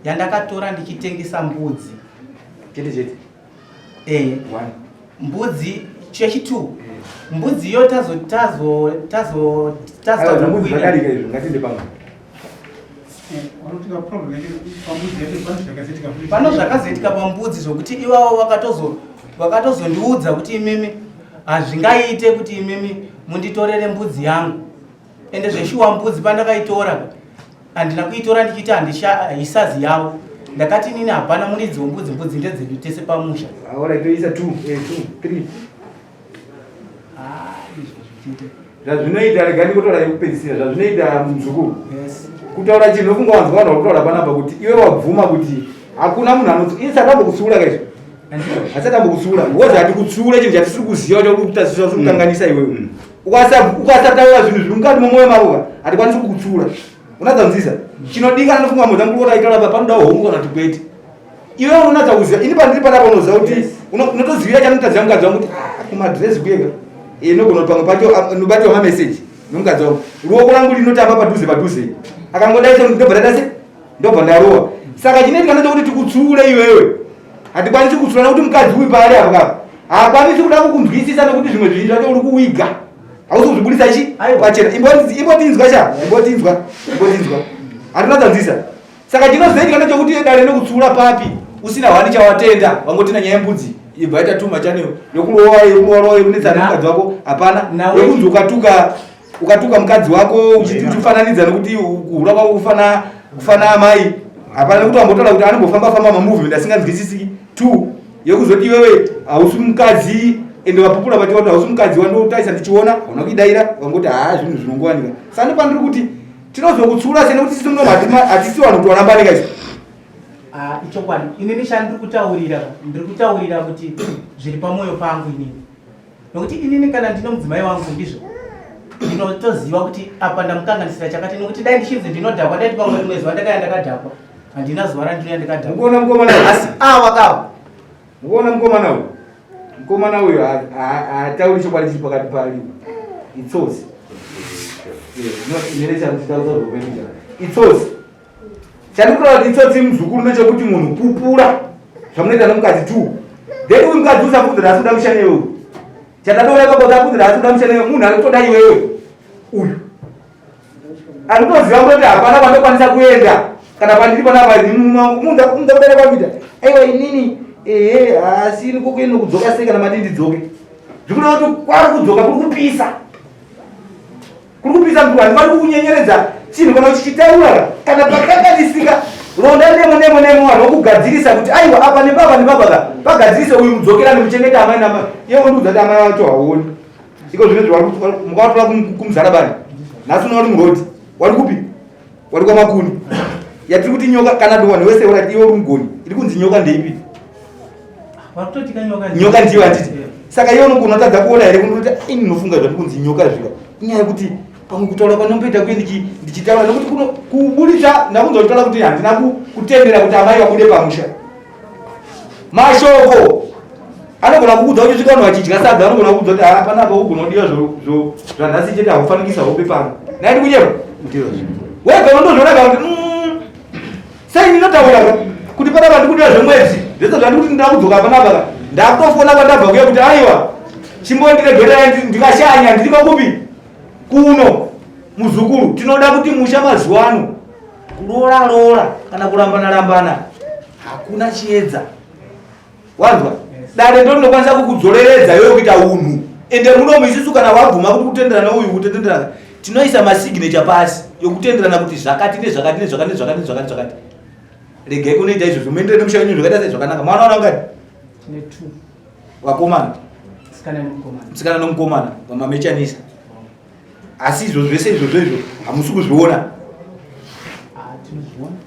yandakatora ndichitengesa mbudzi. Chete chete. Eh. One. Mbudzi chechi two. Mbudzi iyo tazo tazo tazo tazo Aiwa, zvambudzi zvadarika izvo, ngatiende pamwe. Pano zvakazoitika pambudzi zvokuti ivavo vakatozo vakatozondiudza kuti imimi hazvingaite kuti imimi munditorere mbudzi yangu. Ende zveshuwa mbudzi pandakaitora handina kuitora ndichiita handisazi yavo ndakati inini hapana muridzi wembudzi mbudzi ndedzedu tese pamusha. Alright, toisa 2, 2, 3. Ah, izvo zvichiita. Zvazvinoita rega ndikotaura yekupedzisira zvazvinoita muzukuru. Yes. Kutaura chinhu unofunga wanzwa vanhu vakutaura panapa kuti iwe wabvuma kuti hakuna munhu anotsu ini sati ambokutsiura kaizvo. Asati ambokutsiura. Because hatikutsiure chinhu chatisiri kuziva kuti uri kutasisa uri kukanganisa iwewe. Ukasataura zvinhu zviri mukati memwoyo mako ka hatikwanisi kukutsiura. Unadzanzisa. Chinodikana nofunga mudza mukuru kuti aitaura apa panoda hongu kana kuti kwete. Iwe unonatsa kuziva ini pandiri panapa unoziva kuti unotozivira chanotadzira mukadzi wangu kuti ah, kumadhirezi kuyeka inogona kuti pamwe pacho nobatiwa mameseji nomukadzi wangu ruoko rwangu rinotamba padhuze padhuze akangodai so ndobva ndaita se ndobva ndarowa saka chinoitika ndechekuti tikutsiure iwewe hatikwanisi kutsiura nekuti mukadzi uyu paari apo kapa haakwanisi kuda kukunzwisisa nekuti zvimwe zvinhu zvacho uri kuwiga hausi kuzvibudisa chi pachena imbotinzwa sha imbotinzwa imbotinzwa hatina tanzwisa Saka chinozoitika ndechekuti dare nekutsiura papi usina hwani chawatenda wangotina nyaya yembudzi ibva yaita tuma channel yokurova yokurova yokunetsana nemukadzi wako hapana yokunzi ukatuka ukatuka mukadzi wako uchifananidza nekuti kuhura kwako kufana kufana amai hapana nekuti wambotaura kuti anombofamba famba mamovement asinganzwisisiki two yekuzoti iwewe hausi mukadzi ende vapupura vati wati hausi mukadzi wandotarisa ndichiona hauna kuidaira wangoti haa zvinhu zvinongowanika saka ndopandiri kuti Tinozokutsiura sei nekuti sisi muno hatisi vanhu kuti warambanika isu. Ah, ichokwadi. Inini chandiri kutaurira, ndiri kutaurira kuti zviri pamwoyo pangu inini. Nokuti inini kana ndine mudzimai wangu ndizvo ndinotoziva kuti apa ndamukanganisira chakati nokuti dai ndichinzi ndinodhakwa ndaiti pamwe rimwe zuva ndakaya ndakadhakwa handina zuva randinoya ndakadhakwa. Mukuona mukomana asi awa kawa. Mukuona mukomana uyu. Mukomana uyu haatauri chokwadi chiri pakati pari. Itsotsi. Itsotsi. Chandikutaura kuti itsotsi muzukuru ndechekuti munhu pupura zvamunoita nomukadzi two. Then uyu mukadzi usafunzira asi kuda mushane iwewe. Chandatoona ipapo usafunzira asi kuda mushane iwewe munhu ari kutoda iwewe. Uyu. Anotoziva kuti hapana kwandokwanisa kuenda kana pandiri panapa munda kudai kwakuita. Aiwa inini ehe asi ini kokuenda kudzoka sei kana mati ndidzoke. Zvikureva kuti kwari kudzoka kuri kupisa. Kuri kupisa mntu handifaniri kukunyenyeredza chinhu kana uchichitaura kana pakanganisika ronda nemo nemo nemo vanhu vokugadzirisa kuti aiwa apa nepapa nepapa ka pagadzirise uyu mudzokerane muchengete amai namai iye wondiudza kuti amai vacho hauoni iko zvino mukawatora kumuzarabani nhasi unoona uri murodi wari kupi wari kwamakuni yatiri kuti nyoka kana kuti vanhu vese orati iwe uri mugoni iri kunzi nyoka ndeipi nyoka ndiyo handiti saka iwe unogona kutadza kuona here kunoti ini ndinofunga zvati kunzi nyoka zvika inyaya yekuti pamwe kutaura kwanomboita kuye ndichitaura nekuti kuno kuburitsa ndakunzwa kutaura kuti handina kutendera kuti amai vabude pamusha mashoko anogona kukuudza kuti svika vanhu vachidya sadza anogona kukuudza kuti haa panapa ugona kudiwa zvanhasi chete haufanikisa hope pano naye ndikunyeba wega unondozviona ka kuti sei ndinotaura ka kuti panapa ndikudiwa zvemwedzi zvese zvandikuti ndinoda kudzoka panapa ka ndakutofona kwandabva kuya kuti aiwa chimbondiregererai ndikashanya ndiri pakupi kuno muzukuru tinoda kuti musha mazuva ano kuroora roora kana kurambana rambana hakuna chiedza wanzwa dare ndo rinokwanisa kukudzoreredza iwe kuita unhu ende munomu isusu kana wabvuma kuti kutenderana uyu kutenderana tinoisa masignature pasi yokutenderana kuti zvakati nezvakati nezvakati nezvakati nezvakati zvakati regai kunoita izvozvo muendere nemusha wenyu zvakaita sei zvakanaka mwana wana ungani vakomana musikana nomukomana vamamechanisa asi izvo zvese izvozvo izvo hamusi kuzviona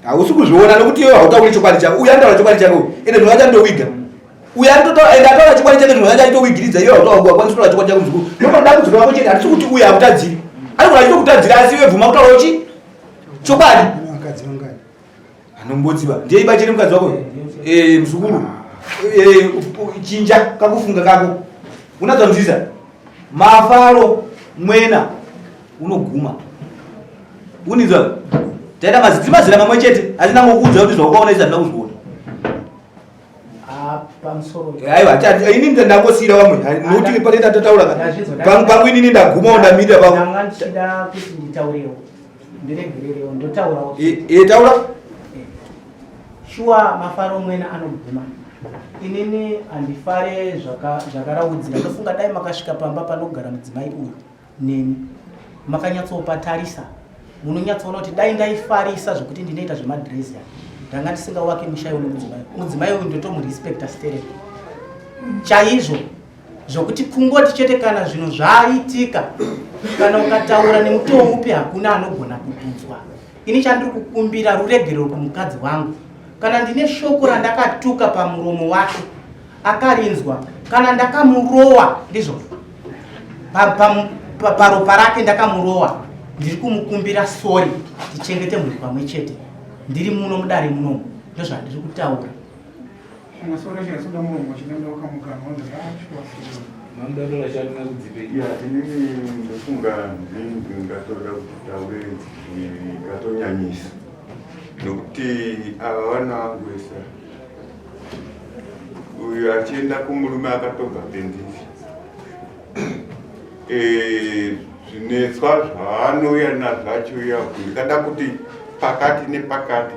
hausi kuzviona nokuti iwe hautauri chokwadi chako uyu anotaura chokwadi chake uyu ende zvinhu achandowiga uyu ende ataura chokwadi chake zvinhu acho achitowigiridza iwe hautawakwanisi kutaura chokwadi chako muzukuru ndokuda kudzoka kwako chete hatisi kuti uyu hakutadziri. Anogona achitokutadzira asi iwe bvuma kutaura uchi chokwadi. Anombotsiba ndiye iba chiri mukadzi wako eh mzukuru eh chinja kakufunga kako unadzanzisa mafaro mwena unoguma unizwa taita maziti mazera mamwe chete asi ndangokuudza kuti zvaukaona izvi handina kuzviona. Ah, pamusoro Aiwa, inini ndangosiira vamwe nokuti pane tataura ka pangu inini ndagumawo ndamirira pangu. Ndanga ndichida kuti nditaurewo, ndiregererewo ndotaurawo. E, taura. Shuwa mafaro mwena anoguma. Inini handifare zvakaraudzira. Ndofunga dai makasvika pamba panogara mudzimai uyu neni makanyatsopatarisa munonyatsoona kuti dai ndaifarisa zvekuti ndinoita zvemadhirezi aya ndanga ndisingawake musha iwo nemudzimai. Mudzimai uyu ndotomurespecta sterek chaizvo, zvokuti kungoti chete kana zvinhu zvaitika, kana ukataura nemutoo upi hakuna anogona kukunzwa. Ini chandiri kukumbira ruregerero kumukadzi wangu. Kana ndine shoko randakatuka pamuromo wake akarinzwa, kana ndakamurowa, ndizvo paropa rake ndakamurowa, ndiri kumukumbira sori, tichengete mhuri pamwe chete. Ndiri muno mudare munomu, ndozvandiri kutaura. Ya, inini ndofunga ndingatoda kuti taure ndingatonyanyisa nokuti ava vana vangu vese, uyu achienda kumurume akatobva pendiri, zvinetswa zvaanouya nazvo achiuya ndikada kuti pakati nepakati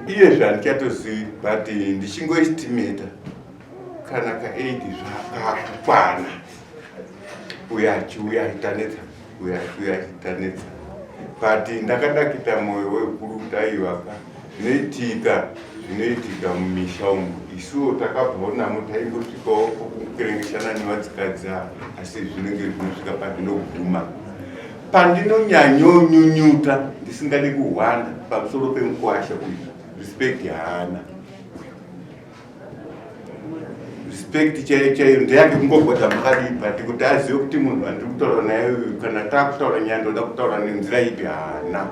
iyezve handichatozivi, but ndichingoestimata kana ka8 zvakakwana. Uyo achiuya achitanetsa, uyo achiuya achitanetsa, but ndakadakita mwoyo wekuru kuti aiwaka zvinoitika, zvinoitika mumisha umu. Isuwo takabvawo namo, taimbosvikawo pokukerengeshana nevadzikadzi ava, asi zvinenge zvinosvika pazvinoguma. Pandinonyanyonyunyuta ndisingadi kuhwanda pamusoro pemukwasha uyu, respect haana. Respect chaiyo chaiyo ndeyake kungobhodha makadii, but kuti azive kuti munhu andiri kutaura naye uyu, kana taakutaura nyaya ndoda kutaura nenzira ipi, haana.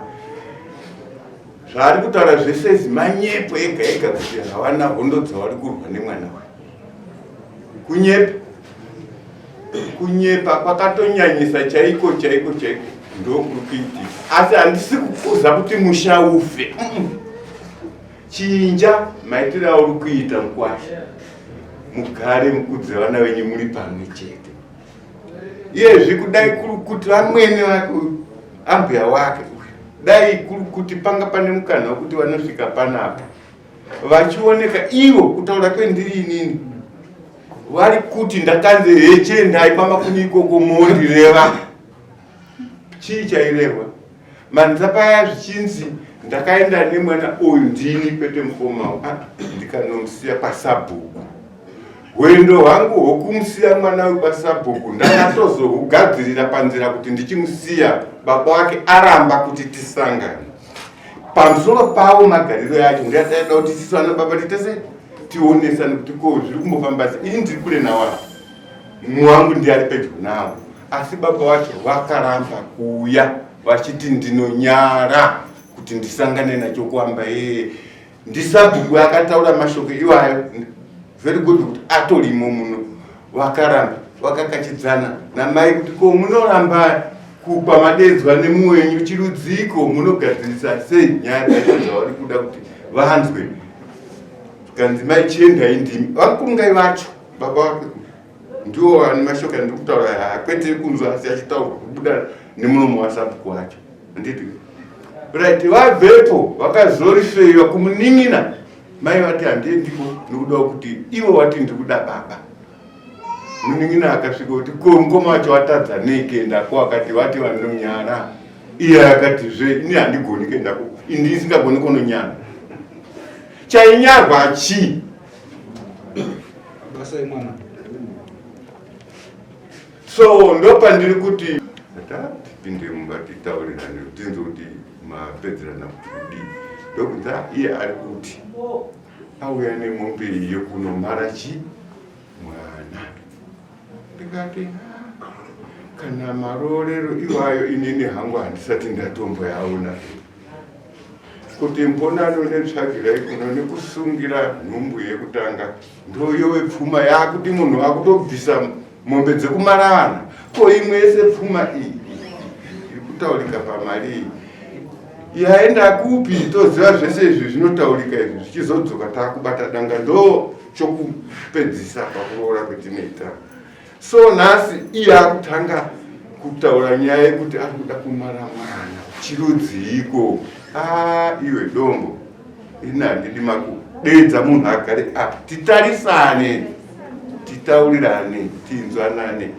Zvaari kutaura zvese zimanyepo ega ega, kuti havana hondo dzavari kurwa nemwana uyu. Kunyepa, kunyepa kwakatonyanyisa chaiko chaiko chaiko ndokuri kuitika. Asi handisi kukuza kuti musha ufe. Chinja maitiro auri kuita mukwasha, mugare mukudze vana venyu muri pamwe chete. Iyezvi kudai kuri kuti vamwene vake, ambuya wake, dai kuri kuti panga pane mukana wekuti vanosvika panapa vachioneka ivo, kutaura kwendiri inini vari kuti ndakanzi hechendai kwamakuni ikoko, mondireva chii chairehwa manza paya zvichinzi ndakaenda nemwana uyu ndini kwete mukoma, ndikanomusiya kwasabhuku. Hwendo hwangu hwokumusiya mwana uyu kwasabhuku ndakatozohugadzirira panzira kuti ndichimusiya baba wake aramba kuti tisangane. Pamusoro pavo magariro yacho ndiyataida kuti isisu ana baba titese tionesane kuti ko zviri kumbofamba sei. Ini ndiri kure nawa, mumwe wangu ndiye ari pedyo nawo, asi baba wacho vakaramba kuuya vachiti ndinonyara kuti ndisangane nacho kuamba. Yeye ndisabhuku akataura mashoko iwayo, very good kuti atorimo muno. Vakaramba vakakachidzana namai kuti ko munoramba kwamadedzwa nemumwe wenyu chirudziko, munogadzirisa sei nyaya dzacho dzavari kuda kuti vanzwe? Kanzi mai chiendai ndimi vakurungai vacho, baba vake ndiwo vane mashoko andiri kutaura aya, kwete kunzwa asi achitaurwa kubuda nemuromo wasabhuku wacho, handiti? Right, vabvepo vakazoriseiwa kumunin'ina. Mai vati handiendiko nekuda kuti ivo vati ndiri kuda baba. Munin'ina akasvika kuti ko mukoma wacho watadza nei kuendako? Akati vati vanonyara. Iye akati zve ini handigoni kuendako, ini ndisingagoni kunonyara. Chainyarwa chii? Basa yemwana. So ndopandiri kuti tipinde mumba titaurirane, tinzwe kuti mapedzerana kuti kudii. Ndokunza iye ari kuti auya nemombe iyo kunomhara chi mwana. Ndikati, "Ah, Kana maroorero iwayo inini hangu handisati ndatomboyaona kuti mbonano netsvagirai kuno nekusungira nhumbu yekutanga ndoyowe pfuma yakuti munhu akutobvisa mombe dzekumaravana ko imwe yese pfuma iyi iri kutaurika pamari iyi yaenda kupi toziva zvese izvi zvinotaurika izvi zvichizodzoka takubata danga ndo chokupedzisa pakuroora kwetinoita So nhasi iye akutanga kutaura nyaya yekuti ari kuda kumara mwana chirudziiko? Ah, iwe dombo, ini handidi makudeedza munhu agare apa, titarisane, titaurirane, tinzwanane.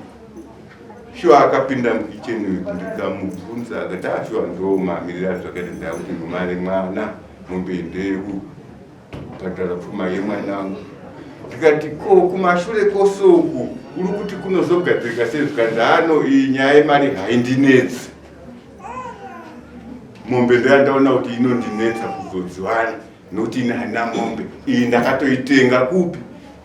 Shuwa akapinda mukicheni ndikamubvunza akati ashuwa ah, ndo mamirira zvakaita ndakuti ndimare mwana mombe ndeyeku bhadhara pfuma yemwana wangu ndikati ko kumashure kwose uku uri kuti kunozogadzirika sei zvikanzi ano iyi nyaya yemari haindinetsi mombe ndoyandaona kuti inondinetsa kuzodziwana nokuti ini handina mombe iyi ndakatoitenga kupi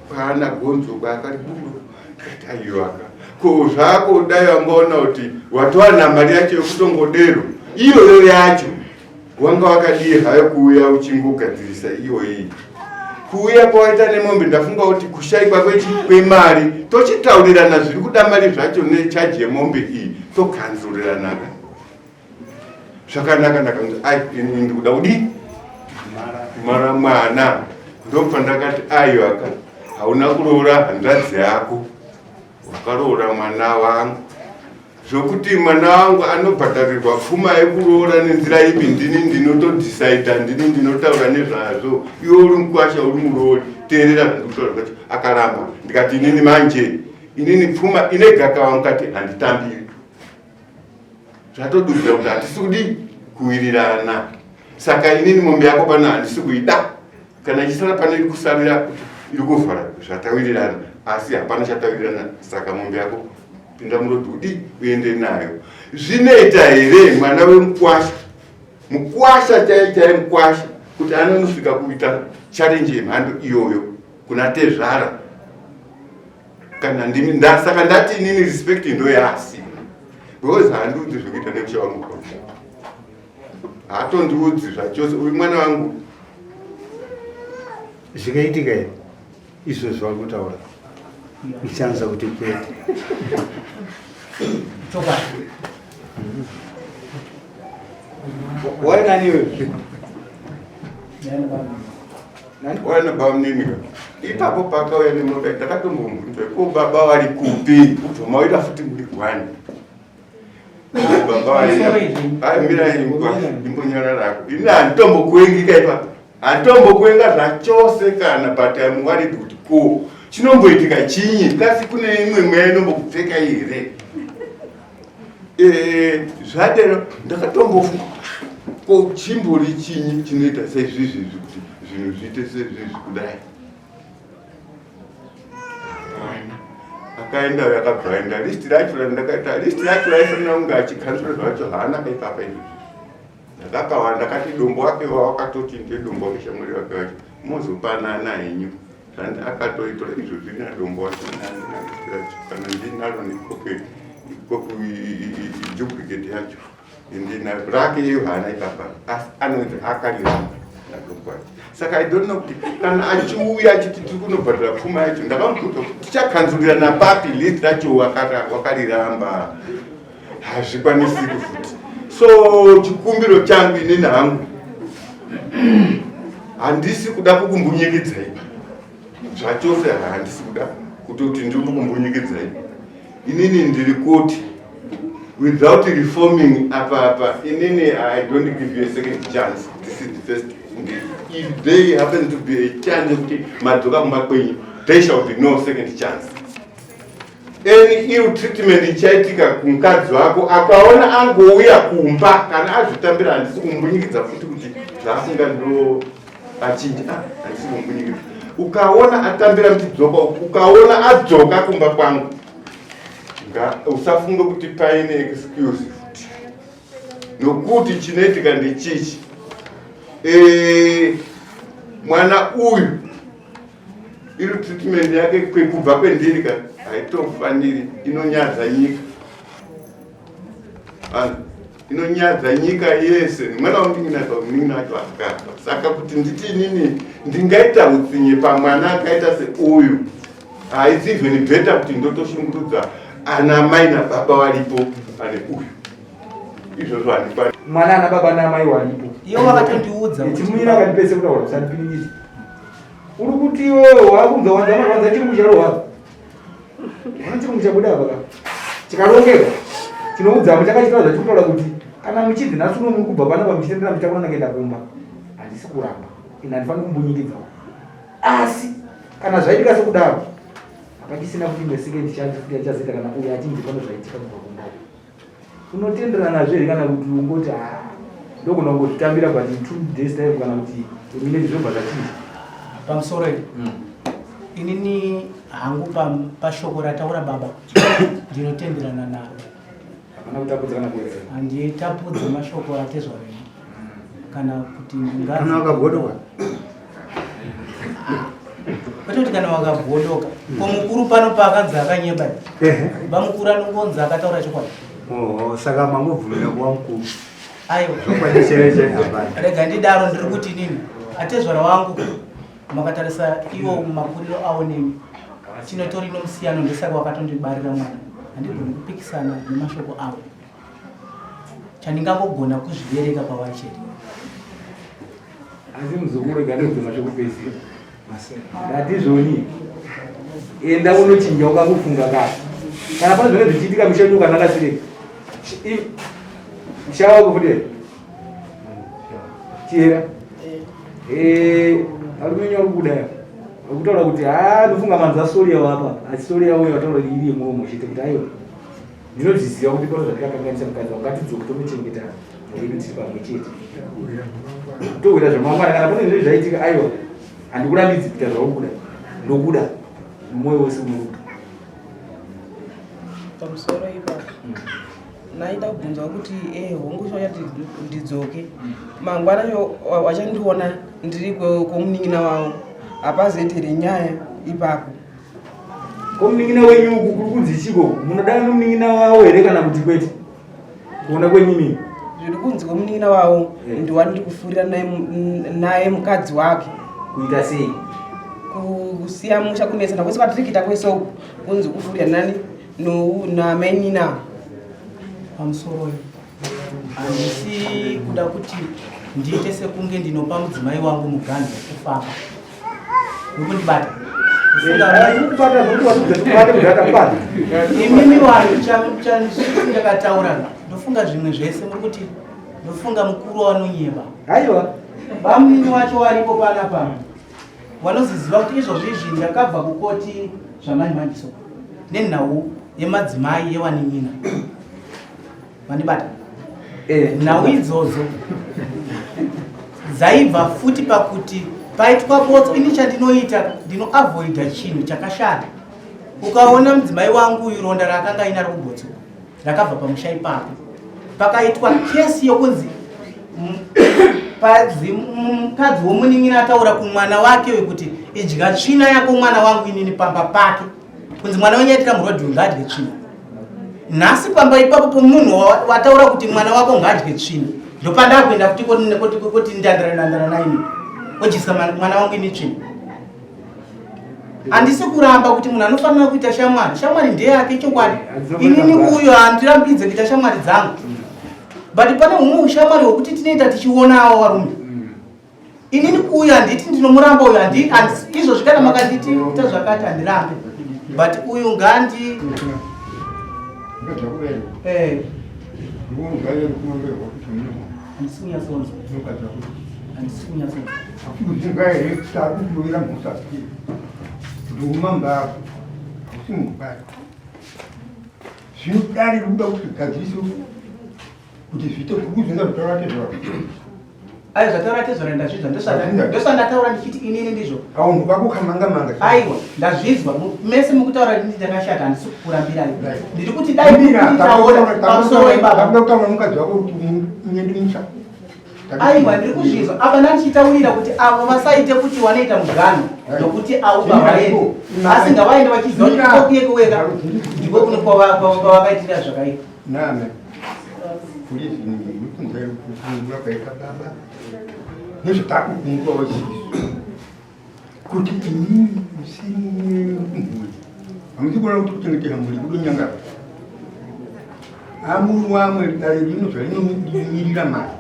kwaana gonzo kwaakari budo ndikati aiwaka ko zvako dai wangaona kuti watowana mari yacho yekutongodero iyoyo yacho Wanga wakadii hayo kuuya uchingogadzirisa iyoyi kuuya kwawaita nemombe ndafunga kuti kushaikwa kwemari tochitaurirana zviri kuda mari zvacho nechaji yemombe iyi tokanzuriranaka zvakanaka ndakanzi ai ini ndikuda kudii mara mwana ndobva ndakati aiwaka hauna kuroora hanzvadzi yako wakaroora mwana wangu Zvokuti mwana wangu anobhadharirwa pfuma yekuroora nenzira ipi ndini ndinotodhisaidha ndini ndinotaura nezvazvo iwe uri mukwasha uri muroori teerera zvandikutaura zvacho akaramba ndikati inini manje inini pfuma ine gakava mukati handitambiri zvatodudzira kuti hatisi kudii kuwirirana saka inini mombe yako pano handisi kuida kana ichisara pano iri kusarira kuti iri kuvhara zvatawirirana asi hapana chatawirirana saka mombe yako pinda murodhi uende nayo zvinoita here mwana wemukwasha mukwasha chai chai mukwasha kuti anonosvika kuita challenge yemhando iyoyo kuna tezvara kana ndimi saka ndati inini respect ndo yaasina because handiudzi zvekuita nemusha wangu haatondiudzi zvachose uyu mwana wangu zvikaitika here izvo zvauri kutaura ndichanza kuti kwete wainaniwe waina bamunini ipapo pakauya nemota ndakatombomubvunza ko baba vari kupi ubva maita futi muri gwani baba vaimira imbwa imbonyararako ini handitombokuengika ipapo handitombokuenga zvachose kana but im worried kuti ko chinomboitika chinyi kasi kune imwe mweya inombokupfeka here eh, zvadero ndakatombofunga ko chimbori chinyi chinoita seizvizvizvi kuti zvinhu zviite sezvizvi kudai Akaenda uyo akabva aenda list racho randakaita list racho raifanira kunge achikanzura zvacho haana kaipapa izvozvi ndakapa ndakati dombo wake wawakatoti ndedombo wake shamwari wake wacho mozopanana henyu zvandi akatoitora izvozvi nadombo wacho nalist racho kana ndinaro nekopi kopi duplicate yacho Ndina rake iyo haana ipapa asi anonzi akarira nadombo saka i don't know kuti kana achiuya achiti tiri kunobhadhara pfuma yacho ndakamubvunza kuti tichakanzurira napapi list racho wakariramba hazvikwanisiki futi so chikumbiro changu inini hangu handisi kuda kukumbunyikidzai zvachose handisi kuda kutoti ndiri kukumbunyikidzai Inini ndiri kuti without reforming apa apa inini I don't give you a second chance. This is the first. If there happens to be a chance yekuti madzoka kumba kwenyu, there shall be no second chance. Any ill treatment ichaitika kumukadzi wako akaona angouya kumba kana azvitambira handisi kumbunyikidza futi kuti zvaafunga ndo achinja ah, handisi kumbunyikidza ukaona atambira muchidzoka ukaona adzoka kumba kwangu usafunge kuti paine excuse futi nokuti chinoitika ndechichi e, mwana uyu iri treatment yake kwekubva kwendiri ka haitofaniri inonyadza nyika. Inonyadza nyika yese. Mwana wamunin'ina munin'ina wacho akafa. Saka kuti nditi inini ndingaita utsinye pamwana akaita seuyu, haisi even better kuti ndotoshungurudza ana mai nababa varipo pane uyu. Izvozvo handikwani. Mwana ana baba naamai waripo. Iwo vakatondiudza kuti Chimira kandipese kutaura usandipiningidze. Uri kuti iwewe wakunzwa wanza marwadza chirungu charohwa. Ona chirungu chabuda apa ka. Chikarongeka. Chinoudza apo chakachitaura zvachikutaura kuti kana muchidzi nhasi uno muri kubva panapa muchitendera muchakona kuenda kumba. Handisi kuramba. Ini handifaniri kumbunyikidzawo. Asi kana zvaitika sekudaro hapachisina kuti imwe second chance futi yachazoita kana uyo achinzi pano zvaitika kubva kumba uko. Unotenderana nazvo here kana kuti ungoti ah ndogona kungozvitambira but in 2 days time kana kuti a minute zvobva zvachinja? Pamusoro iri inini hangu pashoko rataura baba ndinotenderana naro. Hapana kutapudza kana kuwedzera. Handitapudze mashoko atezvara venyu kana kuti ndingazi. Kana wakagodoka. Kwete kuti kana wakagodoka. Ko mukuru pano paakanzi akanyeba. Bamukuru anongonzi akataura chokwadi. Oh, saka mangobvumira kuva mukuru. Aiwa. Chokwadi chaicho chaicho hapana. Rega ndidaro ndiri kuti inini atezvara wangu makatarisa iwo makuriro awo nemi chinotori nomusiyano ndosaka wakatondibarira mwana. Handigoni kupikisana nemashoko avo. Chandingangogona kuzvibereka pavari chete. Asi muzukuru rega ndikudze mashoko pese. Ndati zvoni. Enda unochinja ukangofunga ka. Kana pane zvinenge zvichiitika misha yenyu ukanaka sireki. Musha wako futi. Chihera. Eh, varume wenyu vari kubuda aya. Vari kutaura kuti haa ndofunga manzwa sori yavo apa. Asi sori yavo yataura iri yemuromo chete kuti aiwa. Ndinozviziva kuti pano zvandikakanganisa mukadzi wangu ngatidzoke tonochengeta mhuri yedu tiri pamwe chete. Tohwira zvamangwana kana pane zvinhu zvaitika aiwa handikurambidzi kuita zvauri kuda ndokuda nomwoyo wese unokuda. Pamusoro ipapo ndaida kubvunzwa kuti eh, hongu chachati ndidzoke mangwana wachandiona ndiri kwomunin'ina wavo hapazoiti here nyaya ipapo. Ko munin'ina wenyu uku kuri kunzi chiko? Munodana nomunin'ina wavo here kana kuti kwete? Kuona kwenyu imimi. Zviri kunzi kwemunin'ina wavo ndiwandiri kufurira naye mukadzi wake. Kuita sei? Kusiya musha kunetsana kwese kwatiri kuita kwese uku kunzi kufurira nani namainina. Pamusoro handisi kuda kuti ndiite sekunge ndinopa mudzimai wangu muganhu wekufamba. Mukundibata. Imimi vanhu chandakataura ndofunga zvimwe zvese muri kuti ndofunga mukuru wanonyeba. Aiwa. Bamunini wacho waripo panapa wanoziziva kuti izvozvi izvi ndakabva kukoti zvamanje manje so nenhau yemadzimai yewanin'ina. Mandibata? Nhau idzodzo dzaibva futi pakuti paitwa botso. Ini chandinoita ndinoavoida chinhu chakashata. Ukaona mudzimai wangu uyu ronda raakanga ainaro kubotso rakabva pamusha ipapo, pakaitwa kesi yokunzi mukadzi womunin'ina ataura kumwana wake wekuti idya tsvina yako mwana wangu inini pamba pake. Kunzi mwana wenyu aitira murodhi ngaadye tsvina. Nhasi pamba ipapo pomunhu wataura kuti mwana wako ngaadye tsvina, ndopandakuenda futi koti ndandara ndandara naini odyisa mwana wangu ini tsvina. Handisi kuramba kuti munhu anofanira kuita shamwari, shamwari ndeyake chokwadi. Inini uyo handirambidze kuita shamwari dzangu, but pane humwe ushamwari hwekuti tinoita tichionawo varume. Inini uyu handiti ndinomuramba uyu, izvozvi kana makanditi ita zvakati handirambe, but uyu ngandi Zvino dare rikuda kuti gadzirise kuti zviite kukuzvinza zvataura tezvara. Ayo zvataura tezvara ndazvinzwa, ndosandataura ndichiti inini ndizvo. Kaunhu kako kamanga manga. Aiwa ndazvinzwa mese mukutaura ndini ndakashata handisi kukurambirai. Ndiri kuti dai mukutaura pamusoro ibaba. Ndakuda kutaura mukadzi wako kuti uende musha. Aiwa ndiri kuzvinzwa apa ndandichitaurira kuti avo vasaite kuti wanoita muganho nokuti avo bavaende asi ngavaende vachiziva kuti kokuyekoweka ndiko kuno kwavakaitira zvakaipa. Name. kuprison nokunza kukungura kwaita baba nezvatakukungurawo isisu kuti inini musiri mhuri hamusi kuona kuti kuchengetera mhuri kudonyangara amuri wamwe dare rino zvarinomirira mari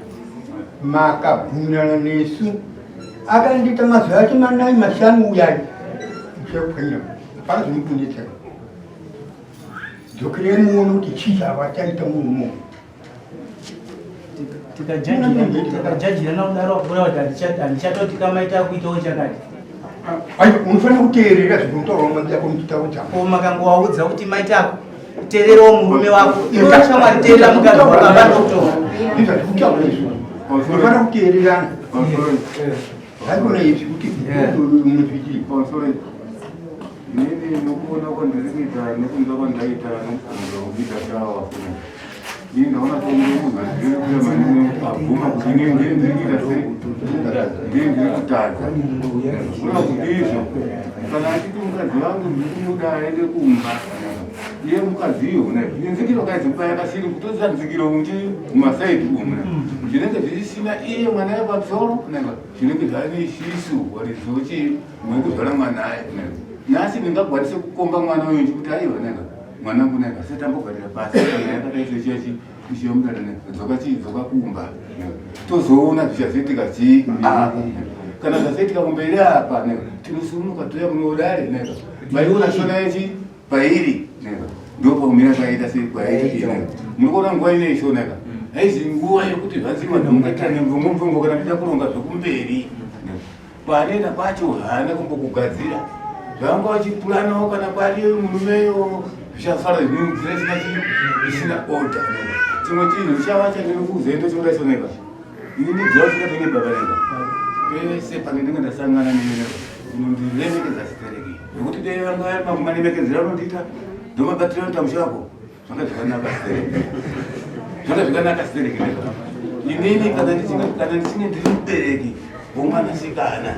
makabvumirana nesu akandiita mazuva acho manai mashanu uyai muchakupwanyira hapana zvinokunetsai dzokerei muone kuti chii chavachaita murume uyu. Tikajajirana kudaro wakubura kuti handichatoti kamaita kuitawo chakati. Aiwa, unofanira kuteerera zvinotaurwa mumabvi ako muchitauro chako. Ko makangowaudza kuti maita ako teererawo murume wako iwe shamwari teerera mukadzi wako hapana kutonga. Ndizvo zvekutaura izvo. Unofanira kuteererana. Haikona izvi kuti munozvitii. Inini nokuona kwandiri kuita nokunzwa kwandaita nokubvunza kuita shawa ini ndaona kunge munhu andiri kuya maningi abvuma kuti inini ndiye ndiri kuita sei ndiye ndiri kutadza kuna kuti izvo kana achiti mukadzi wangu ndiri kumuda aende kumba iye mukadzi iyo una nzikiro kaidzi yakasiri kutoziva nzikiro muchi mumasaidi umu zvinenge zvichisina iye mwana yepamusoro zvinenge zvane isisu warizochi wekuzvara mwana aye nhasi ndingakwanise kukomba mwana uyu nchikuti aiwa neka mwanangu neka setambogarira pasi yakadai sechechi ichiyomudada neka dzoka chii dzoka kumba tozoona zvichazoitika chii apa kana zvazoitika kumberi apa neka tinosumuka toya kunodare neka maiona shona yechi pairi neka ndopakumira kwaita sei kwaita muri kuona nguva inei shona ka haizi nguva yekuti zvanzi vanhu mungaita nemvongo kana tichida kuronga zvekumberi Kwaanoenda kwacho haana kumbokugadzira zvavanga vachipuranawo kana kwari murumeyo zvichafara zvinonzira isina chii isina order chimwe chinhu chava chandinokuudzai ndochoda choneka ini ndidhira usikatonge baba neka pese panendenge ndasangana newe unondiremekedza sitereki nekuti dei vanga vari makumaremekedzera unondiita ndomabatira unoita mushe wako Zvanga zvakanaka stereki. Zvanga zvakanaka stereki. Inini kana ndichinge kana ndichinge ndiri mubereki womwanasikana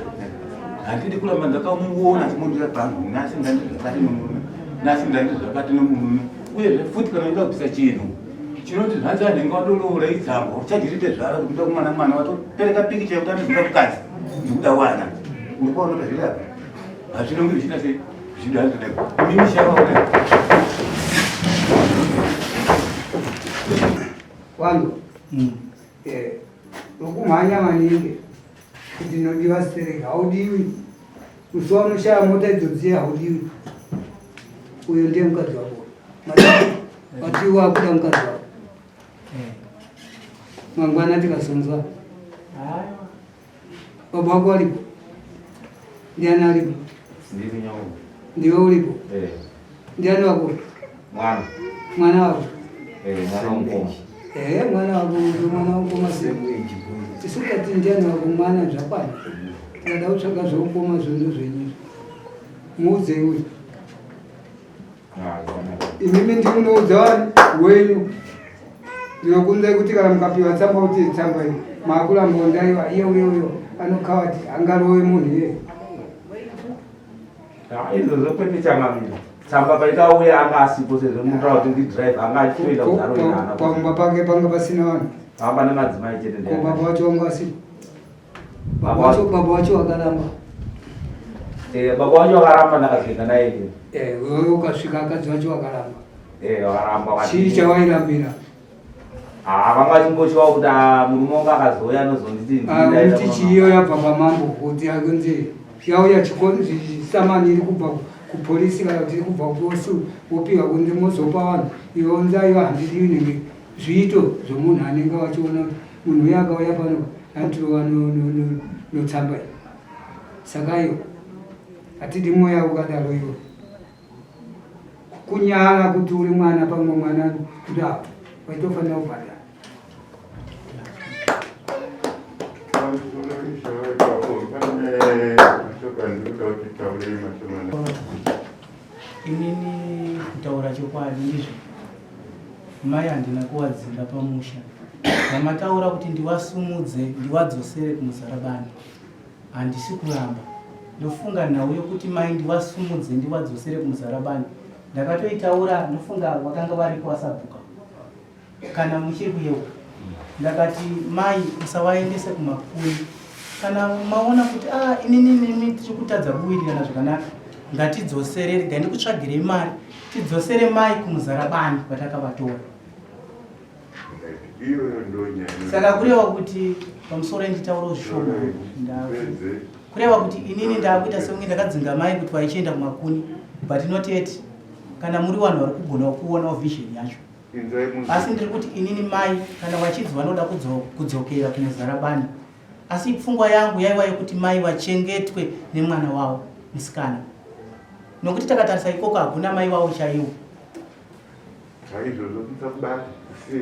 handidi kuramba ndakamuona achimundira pangu nhasi ndandi zvakati nomurume nhasi ndandi zvakati nomurume uyezve futi kana uida kubvisa chinhu chinoti zvanzi anenge wadoloora idzambo uchajirite zvaro kuti kuda kumwana mwana watopereka pikicha yekuti andikuda mukadzi ndikuda wana uri kuona pazviri apa hazvinonge zvichiita sei Wangu eh, ukumhanya maningi kuti ndinodiwa stereki haudiwi musi waunoshaya mota idzodziye haudiwi uyo ndiye mukadzi wako mati wakuda mukadzi wako mangwana tikazonzwa Baba wako aripo? Ndiani aripo? Ndini nyangu. Ndiwe uripo? Eh. Ndiani wako? Mwana. Mwana wako? Eh, mwana wamukoma. Eh, mwana wako mwana wamukoma sei? Tisu tati ndiani wako mwana zvakwana. Tikada kutsvaga zveukoma zvenyu zvenyu. Muudzei uyu. Imimi ndimunoudza wani wenyu. Ndinokunzai kuti kana mukapiwa tsamba kuti tsamba iyi maakuramba ndaiwa iye uyo uyo anokawati angarove munhu iye. Izvozvo kwete changamire. Tsamba paikauya anga asipo sezvo munotaura kuti ndidrive anga achitoenda kuzaro Pamba pake panga pasina vanhu. Pamba nemadzimai chete Ko baba wacho wanga asipo. Baba wacho baba wacho wakaramba. Eh, baba wacho wakaramba ndakazoenda naye ini. Eh, wewe ukasvika akadzi wacho wakaramba. Eh, wakaramba wakati. Chii chawairambira? Ah, vanga vachingotyawo kuti ah, murume wangu akazouya anozonditi Ah, kuti chiyo yabva kwamambo kuti akunzi yauya chisamani iri kubva kupolisi kana kuti iri kubva kuosu wopiwa kunzi mozopa vanhu iwe unzi aiwa handidiwi nenge zviito zvomunhu anenge wachiona kuti munhu uya akauya pano anotirova notsamba iyi saka iyo hatidi mweya ukadaro iwo kunyara kuti uri mwana pamwe mwana kuti apo waitofanira kubhadhara Inini kutaura chokwadi ndizvo mai handina kuwadzinga pamusha vamataura kuti ndiwasumudze ndiwadzosere kumuzarabani handisi kuramba ndofunga nhau yokuti mai ndiwasumudze ndiwadzosere kumuzarabani ndakatoitaura ndofunga vakanga varipo vasabhuka kana muchiri kuyeuka. Ndakati mai musavaendese kumakuni. Kana maona kuti ah inini nemi tiri kutadza kuwirirana zvakanaka, ngatidzosere, regai ndikutsvagirei mari tidzosere mai kumuzarabani kwatakavatora. Saka kureva kuti pamusoro nditaura zvishoma kureva kuti inini ndakuita sekunge ndakadzinga mai kuti vaichienda kumakuni but not yet kana muri vanhu vari kugonawo kuonawo vision yacho asi ndiri kuti inini mai kana vachinzi vanoda kudzokera kumuzarabani asi pfungwa yangu yaiva yekuti mai vachengetwe nemwana wavo musikana nokuti takatarisa ikoko hakuna mai vavo chaiwo Chaizvozvo musakubata si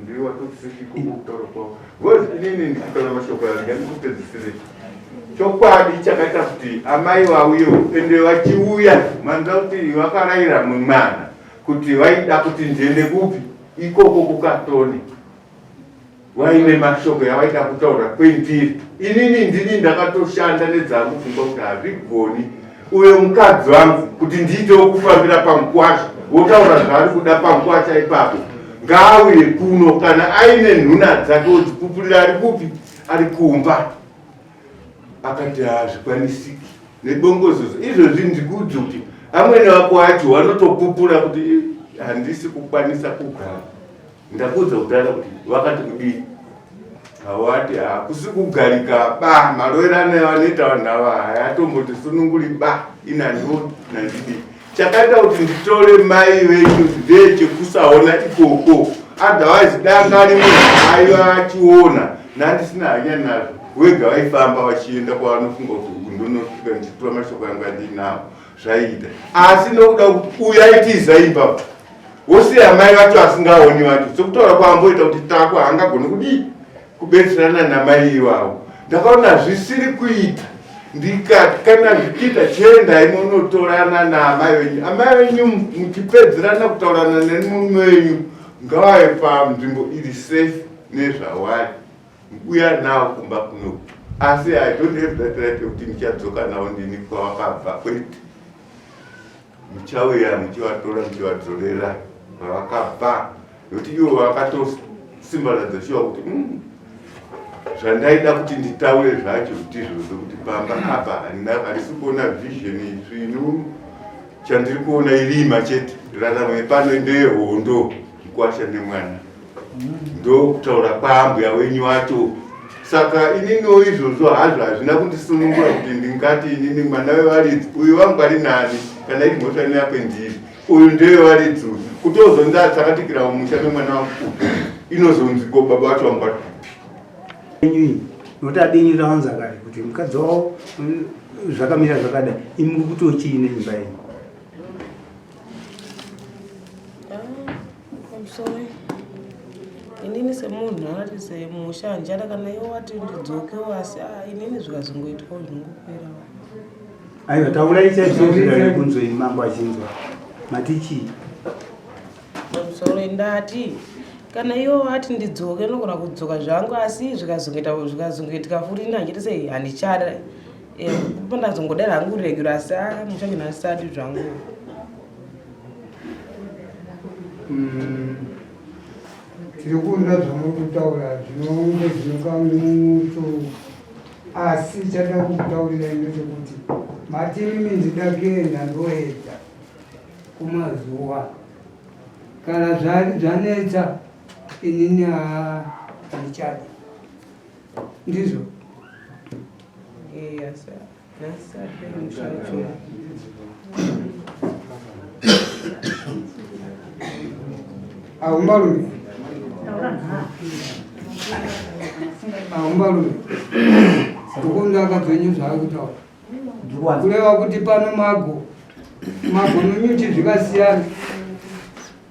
ndiwe watosisiko kutaura kwavo because inini ndikutaura mashoko aya ndikupedzisire chokwadi chakaita kuti amai vauyewo ende vachiuya manza kuti vakarayira mwana kuti vaida kuti ndiende kupi ikoko kukatoni Vaine mashoko yavaida kutaura kwendiri. Inini ndini ndakatoshanda nedzangu pfungwa kuti hazvigoni uyo mukadzi wangu kuti ndiitewo kufambira pamukwasha wotaura zvaari kuda pamukwasha ipapo ngaauye kuno kana aine nhuna dzake wodzipupurira ari kupi ari kumba akati hazvikwanisiki nebongozozo izvozvi ndikuudze kuti amwene wako acho vanotopupura kuti handisi kukwanisa kugara Ndakuudza kudhara kuti vakati kudii hawati hakusi kugarika ba maroerano avanoita vanhu ava hayatomboti sununguri ba inandiwo nandidii chakaita kuti nditore mai venyu ndechekusaona ikoko otherwise danga rimwe aiva achiona nandisina hanya nazvo wega vaifamba vachienda kwavanofunga kuti uku ndonosvika ndichitura mashoko yangu andinawo zvaiita asi nokuda kuti uyu aitiza imba wosiya mai vacho asingaoni vacho sekutaura kwaamboita kuti tako haangagoni kudii kubetserana namai ivavo ndakaona zvisiri kuita ndikati kana zvichiita chiendai munotorana naamai venyu amai venyu muchipedzerana kutaurana nemurume wenyu ngavave panzvimbo iri safe nezvawari uya nawo kumba kuno asi i don't have that right yekuti ndichadzoka nawo ndini kwawakabva kwete muchauya muchivatora muchivadzorera kwavakabva nekuti ivo vakatosimbaradza shuwa kuti mm, zvandaida kuti nditaure zvacho ndizvozvo kuti pamba apa handisi kuona vision svinu chandiri kuona irima chete raramo yepano ndeyehondo mukwasha nemwana ndokutaura kwaambuya wenyu wacho saka ininiwo izvozvo hazvo hazvina kundisunungura kuti ndingati inini mwana wevaridzi uyu wangu ari nani kana iri mhosva inoya kwendiri uyu ndewevaridzi uyu kutozondatsakatikira mumusha memwana wangu uyu inozonzi ko baba vacho wangu vari kupi enyu iyi nokuti abenyu tawanza kare kuti mukadzi wavo zvakamira zvakadai imi muri kutochii neimba yenyu Pamusoro inini semunhu anoti semusha handichada kana iwo wati ndidzokewo asi ah, inini zvikazongoitwawo zvinongoperawo. Aiwa taurai chaizvo zviri kunzwa ini mambo achinzwa. Mati chii? Pamusoro ndati kana iwo wati ndidzoke ndinogona kudzoka zvangu asi zvikazongoita zvikazongoitika futi ini handichiti sei handichada. Eh, pandazongodera hangu regular asi ah, musha chino handisati zvangu. Tiri kuona zvamuri kutaura zvinonge zvinokamuto asi chada kukutaurirai ndechekuti mati mimi ndida kuenda ndoedza kumazuva kana zvanetsa inini handichadi ndizvo yes, Ahumbarume. Ahumbarume. Kukunda akadzenyu zvaari kutaura. Kureva kuti pano mago. Mago nonyuchi zvikasiyana.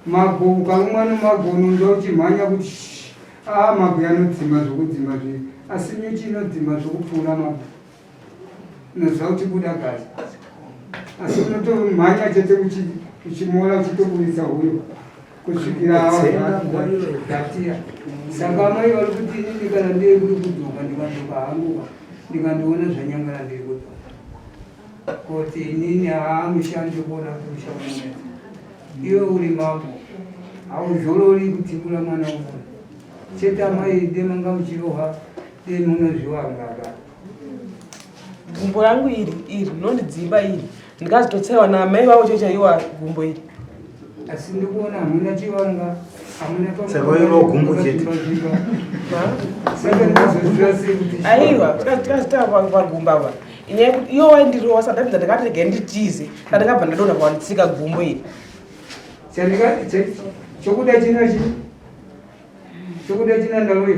Mago ukarumwa nemago unonzwa uchimhanya kuti ah mago yanodzima zvokudzima zve asi nyuchi inodzima zvokupfuura mago. Unoziva kuti buda gazi asi unotomhanya chete uchimora uchitoburitsa huyo kusvikira gatiya saka amai vari kuti inini kana ndiri kuri kudzoka ndikadzoka hanguka ndikandiona zvanyangara ndiri kudzoka kuti inini haamushandi kuona kuti musha unonetsa iwe uri mambo hauzorori kutikura mwana womunhu. Chete amai dai manga muchirohwa dai munozviwangaka. Gumbo rangu iri iri rinondidzimba iri ndikazototsewa naamai vavo chaicho chaiwa gumbo iri. Asi ndikuona hamuna chivanga hamuna Saka iro gumbo chete. Saka ndinozoziva sei kuti Aiwa tikazitaura pagumbo apa inyaya yekuti iwo waindirowa saka ndapedza ndakati regai nditize saka ndakabva ndadonha pawanditsika gumbo iri. Chandika chokuda chino chi chokuda china ndauya.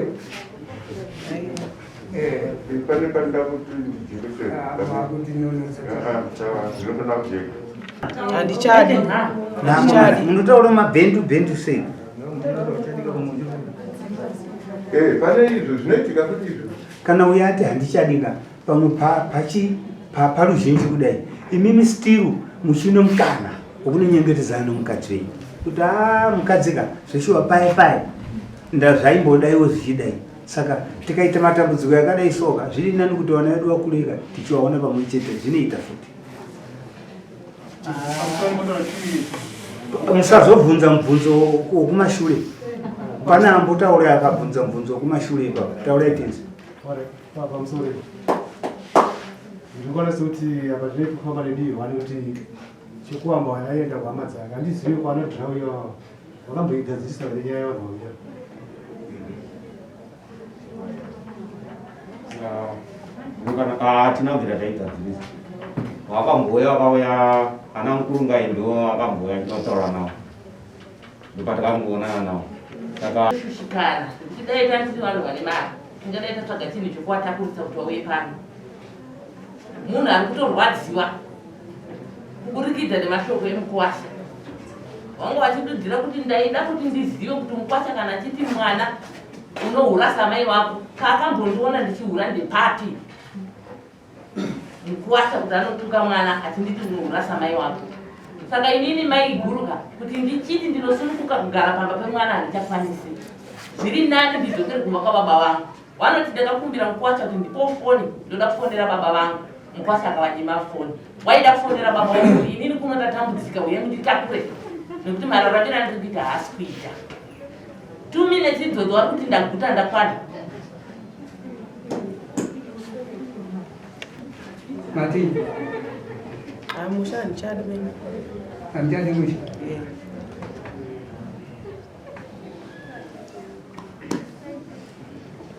Eh. Pane panoda kuti ndijekese. Ah, kuti nonotsa. Zvinotoda kujeka. Handichadi. Handichadi. Munotaura mabhendu bhendu sei? Eh, pane izvo zvinoitika futi izvo. Kana uya ati handichadi ka pamwe pachi paruzhinji kudai imimi still muchine mukana wekunonyengetedzana nomukadzi wenyu kuti a mukadzi ka zveshuwa paye paye ndazvaimbodaiwo zvichidai saka tikaita matambudziko yakadai soka zviri nani kuti vana vedu vakureka tichivaona pamwe chete zvinoita futi musazobvunza mubvunzo wokumashure pane ambotaura akabvunza mubvunzo wokumashure ipapo taurai tenzi Pamusoro ndikuona sekuti apa zvine kufamba nedivi one kuti chekuamba wayaenda kuhama dzake handizivi kwaanodhirauya vakamboigadzirisa vane nyaya yavanhu vauya. Hatina kubvira taigadzirisa vakambouya vakauya ana mukurungai ndo vakambouya tinotaura navo ndopatakangoonana navo saka shushikana nekuti dai tanga tiri vanhu vane mari tingadai tatsvaga chinhu chokuvatakurisa kuti vauye pano munhu ari kutorwadziwa kuburikidza nemashoko emukwasha vanga vachidudzira kuti ndaida kuti ndizive kuti mukwasha kana achiti mwana unohura samai vako kaakambondiona ndichihura ndepapi Mukuwasha kuti anotuka mwana achinditi unohura samai wako. Saka inini mai guruka kuti ndichiti ndinosununguka kugara pamba pemwana handichakwanisi. Zviri nani ndidzokere kumba kwababa vangu. Vanoti ndakakumbira mukuwasha kuti ndipowo foni ndoda kufonera baba vangu. Mukuwasha akavanyima foni. Waida kufonera baba vangu kuti inini kuno ndatambudzika uye munditakure nekuti mararamiro andiri kuita haasi kuita. 2 minutes idzodzo wari kuti ndaguta ndakwana. Mati. Musha handichadi mene. Handichadi musha. Yeah.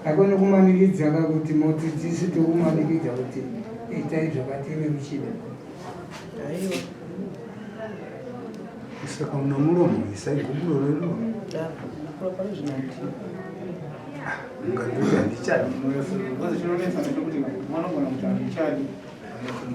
Hakuna kumanikidza ka kuti mudzidzisi tokumanikidza kuti itai zvakati imi muchida. Aiwa. Saka una muromo isai gumbulo rero. Da. Kurapa zvinandi. Unganditi handichadi. Chinonetsa ndechekuti mwana unogona kuti handichadi.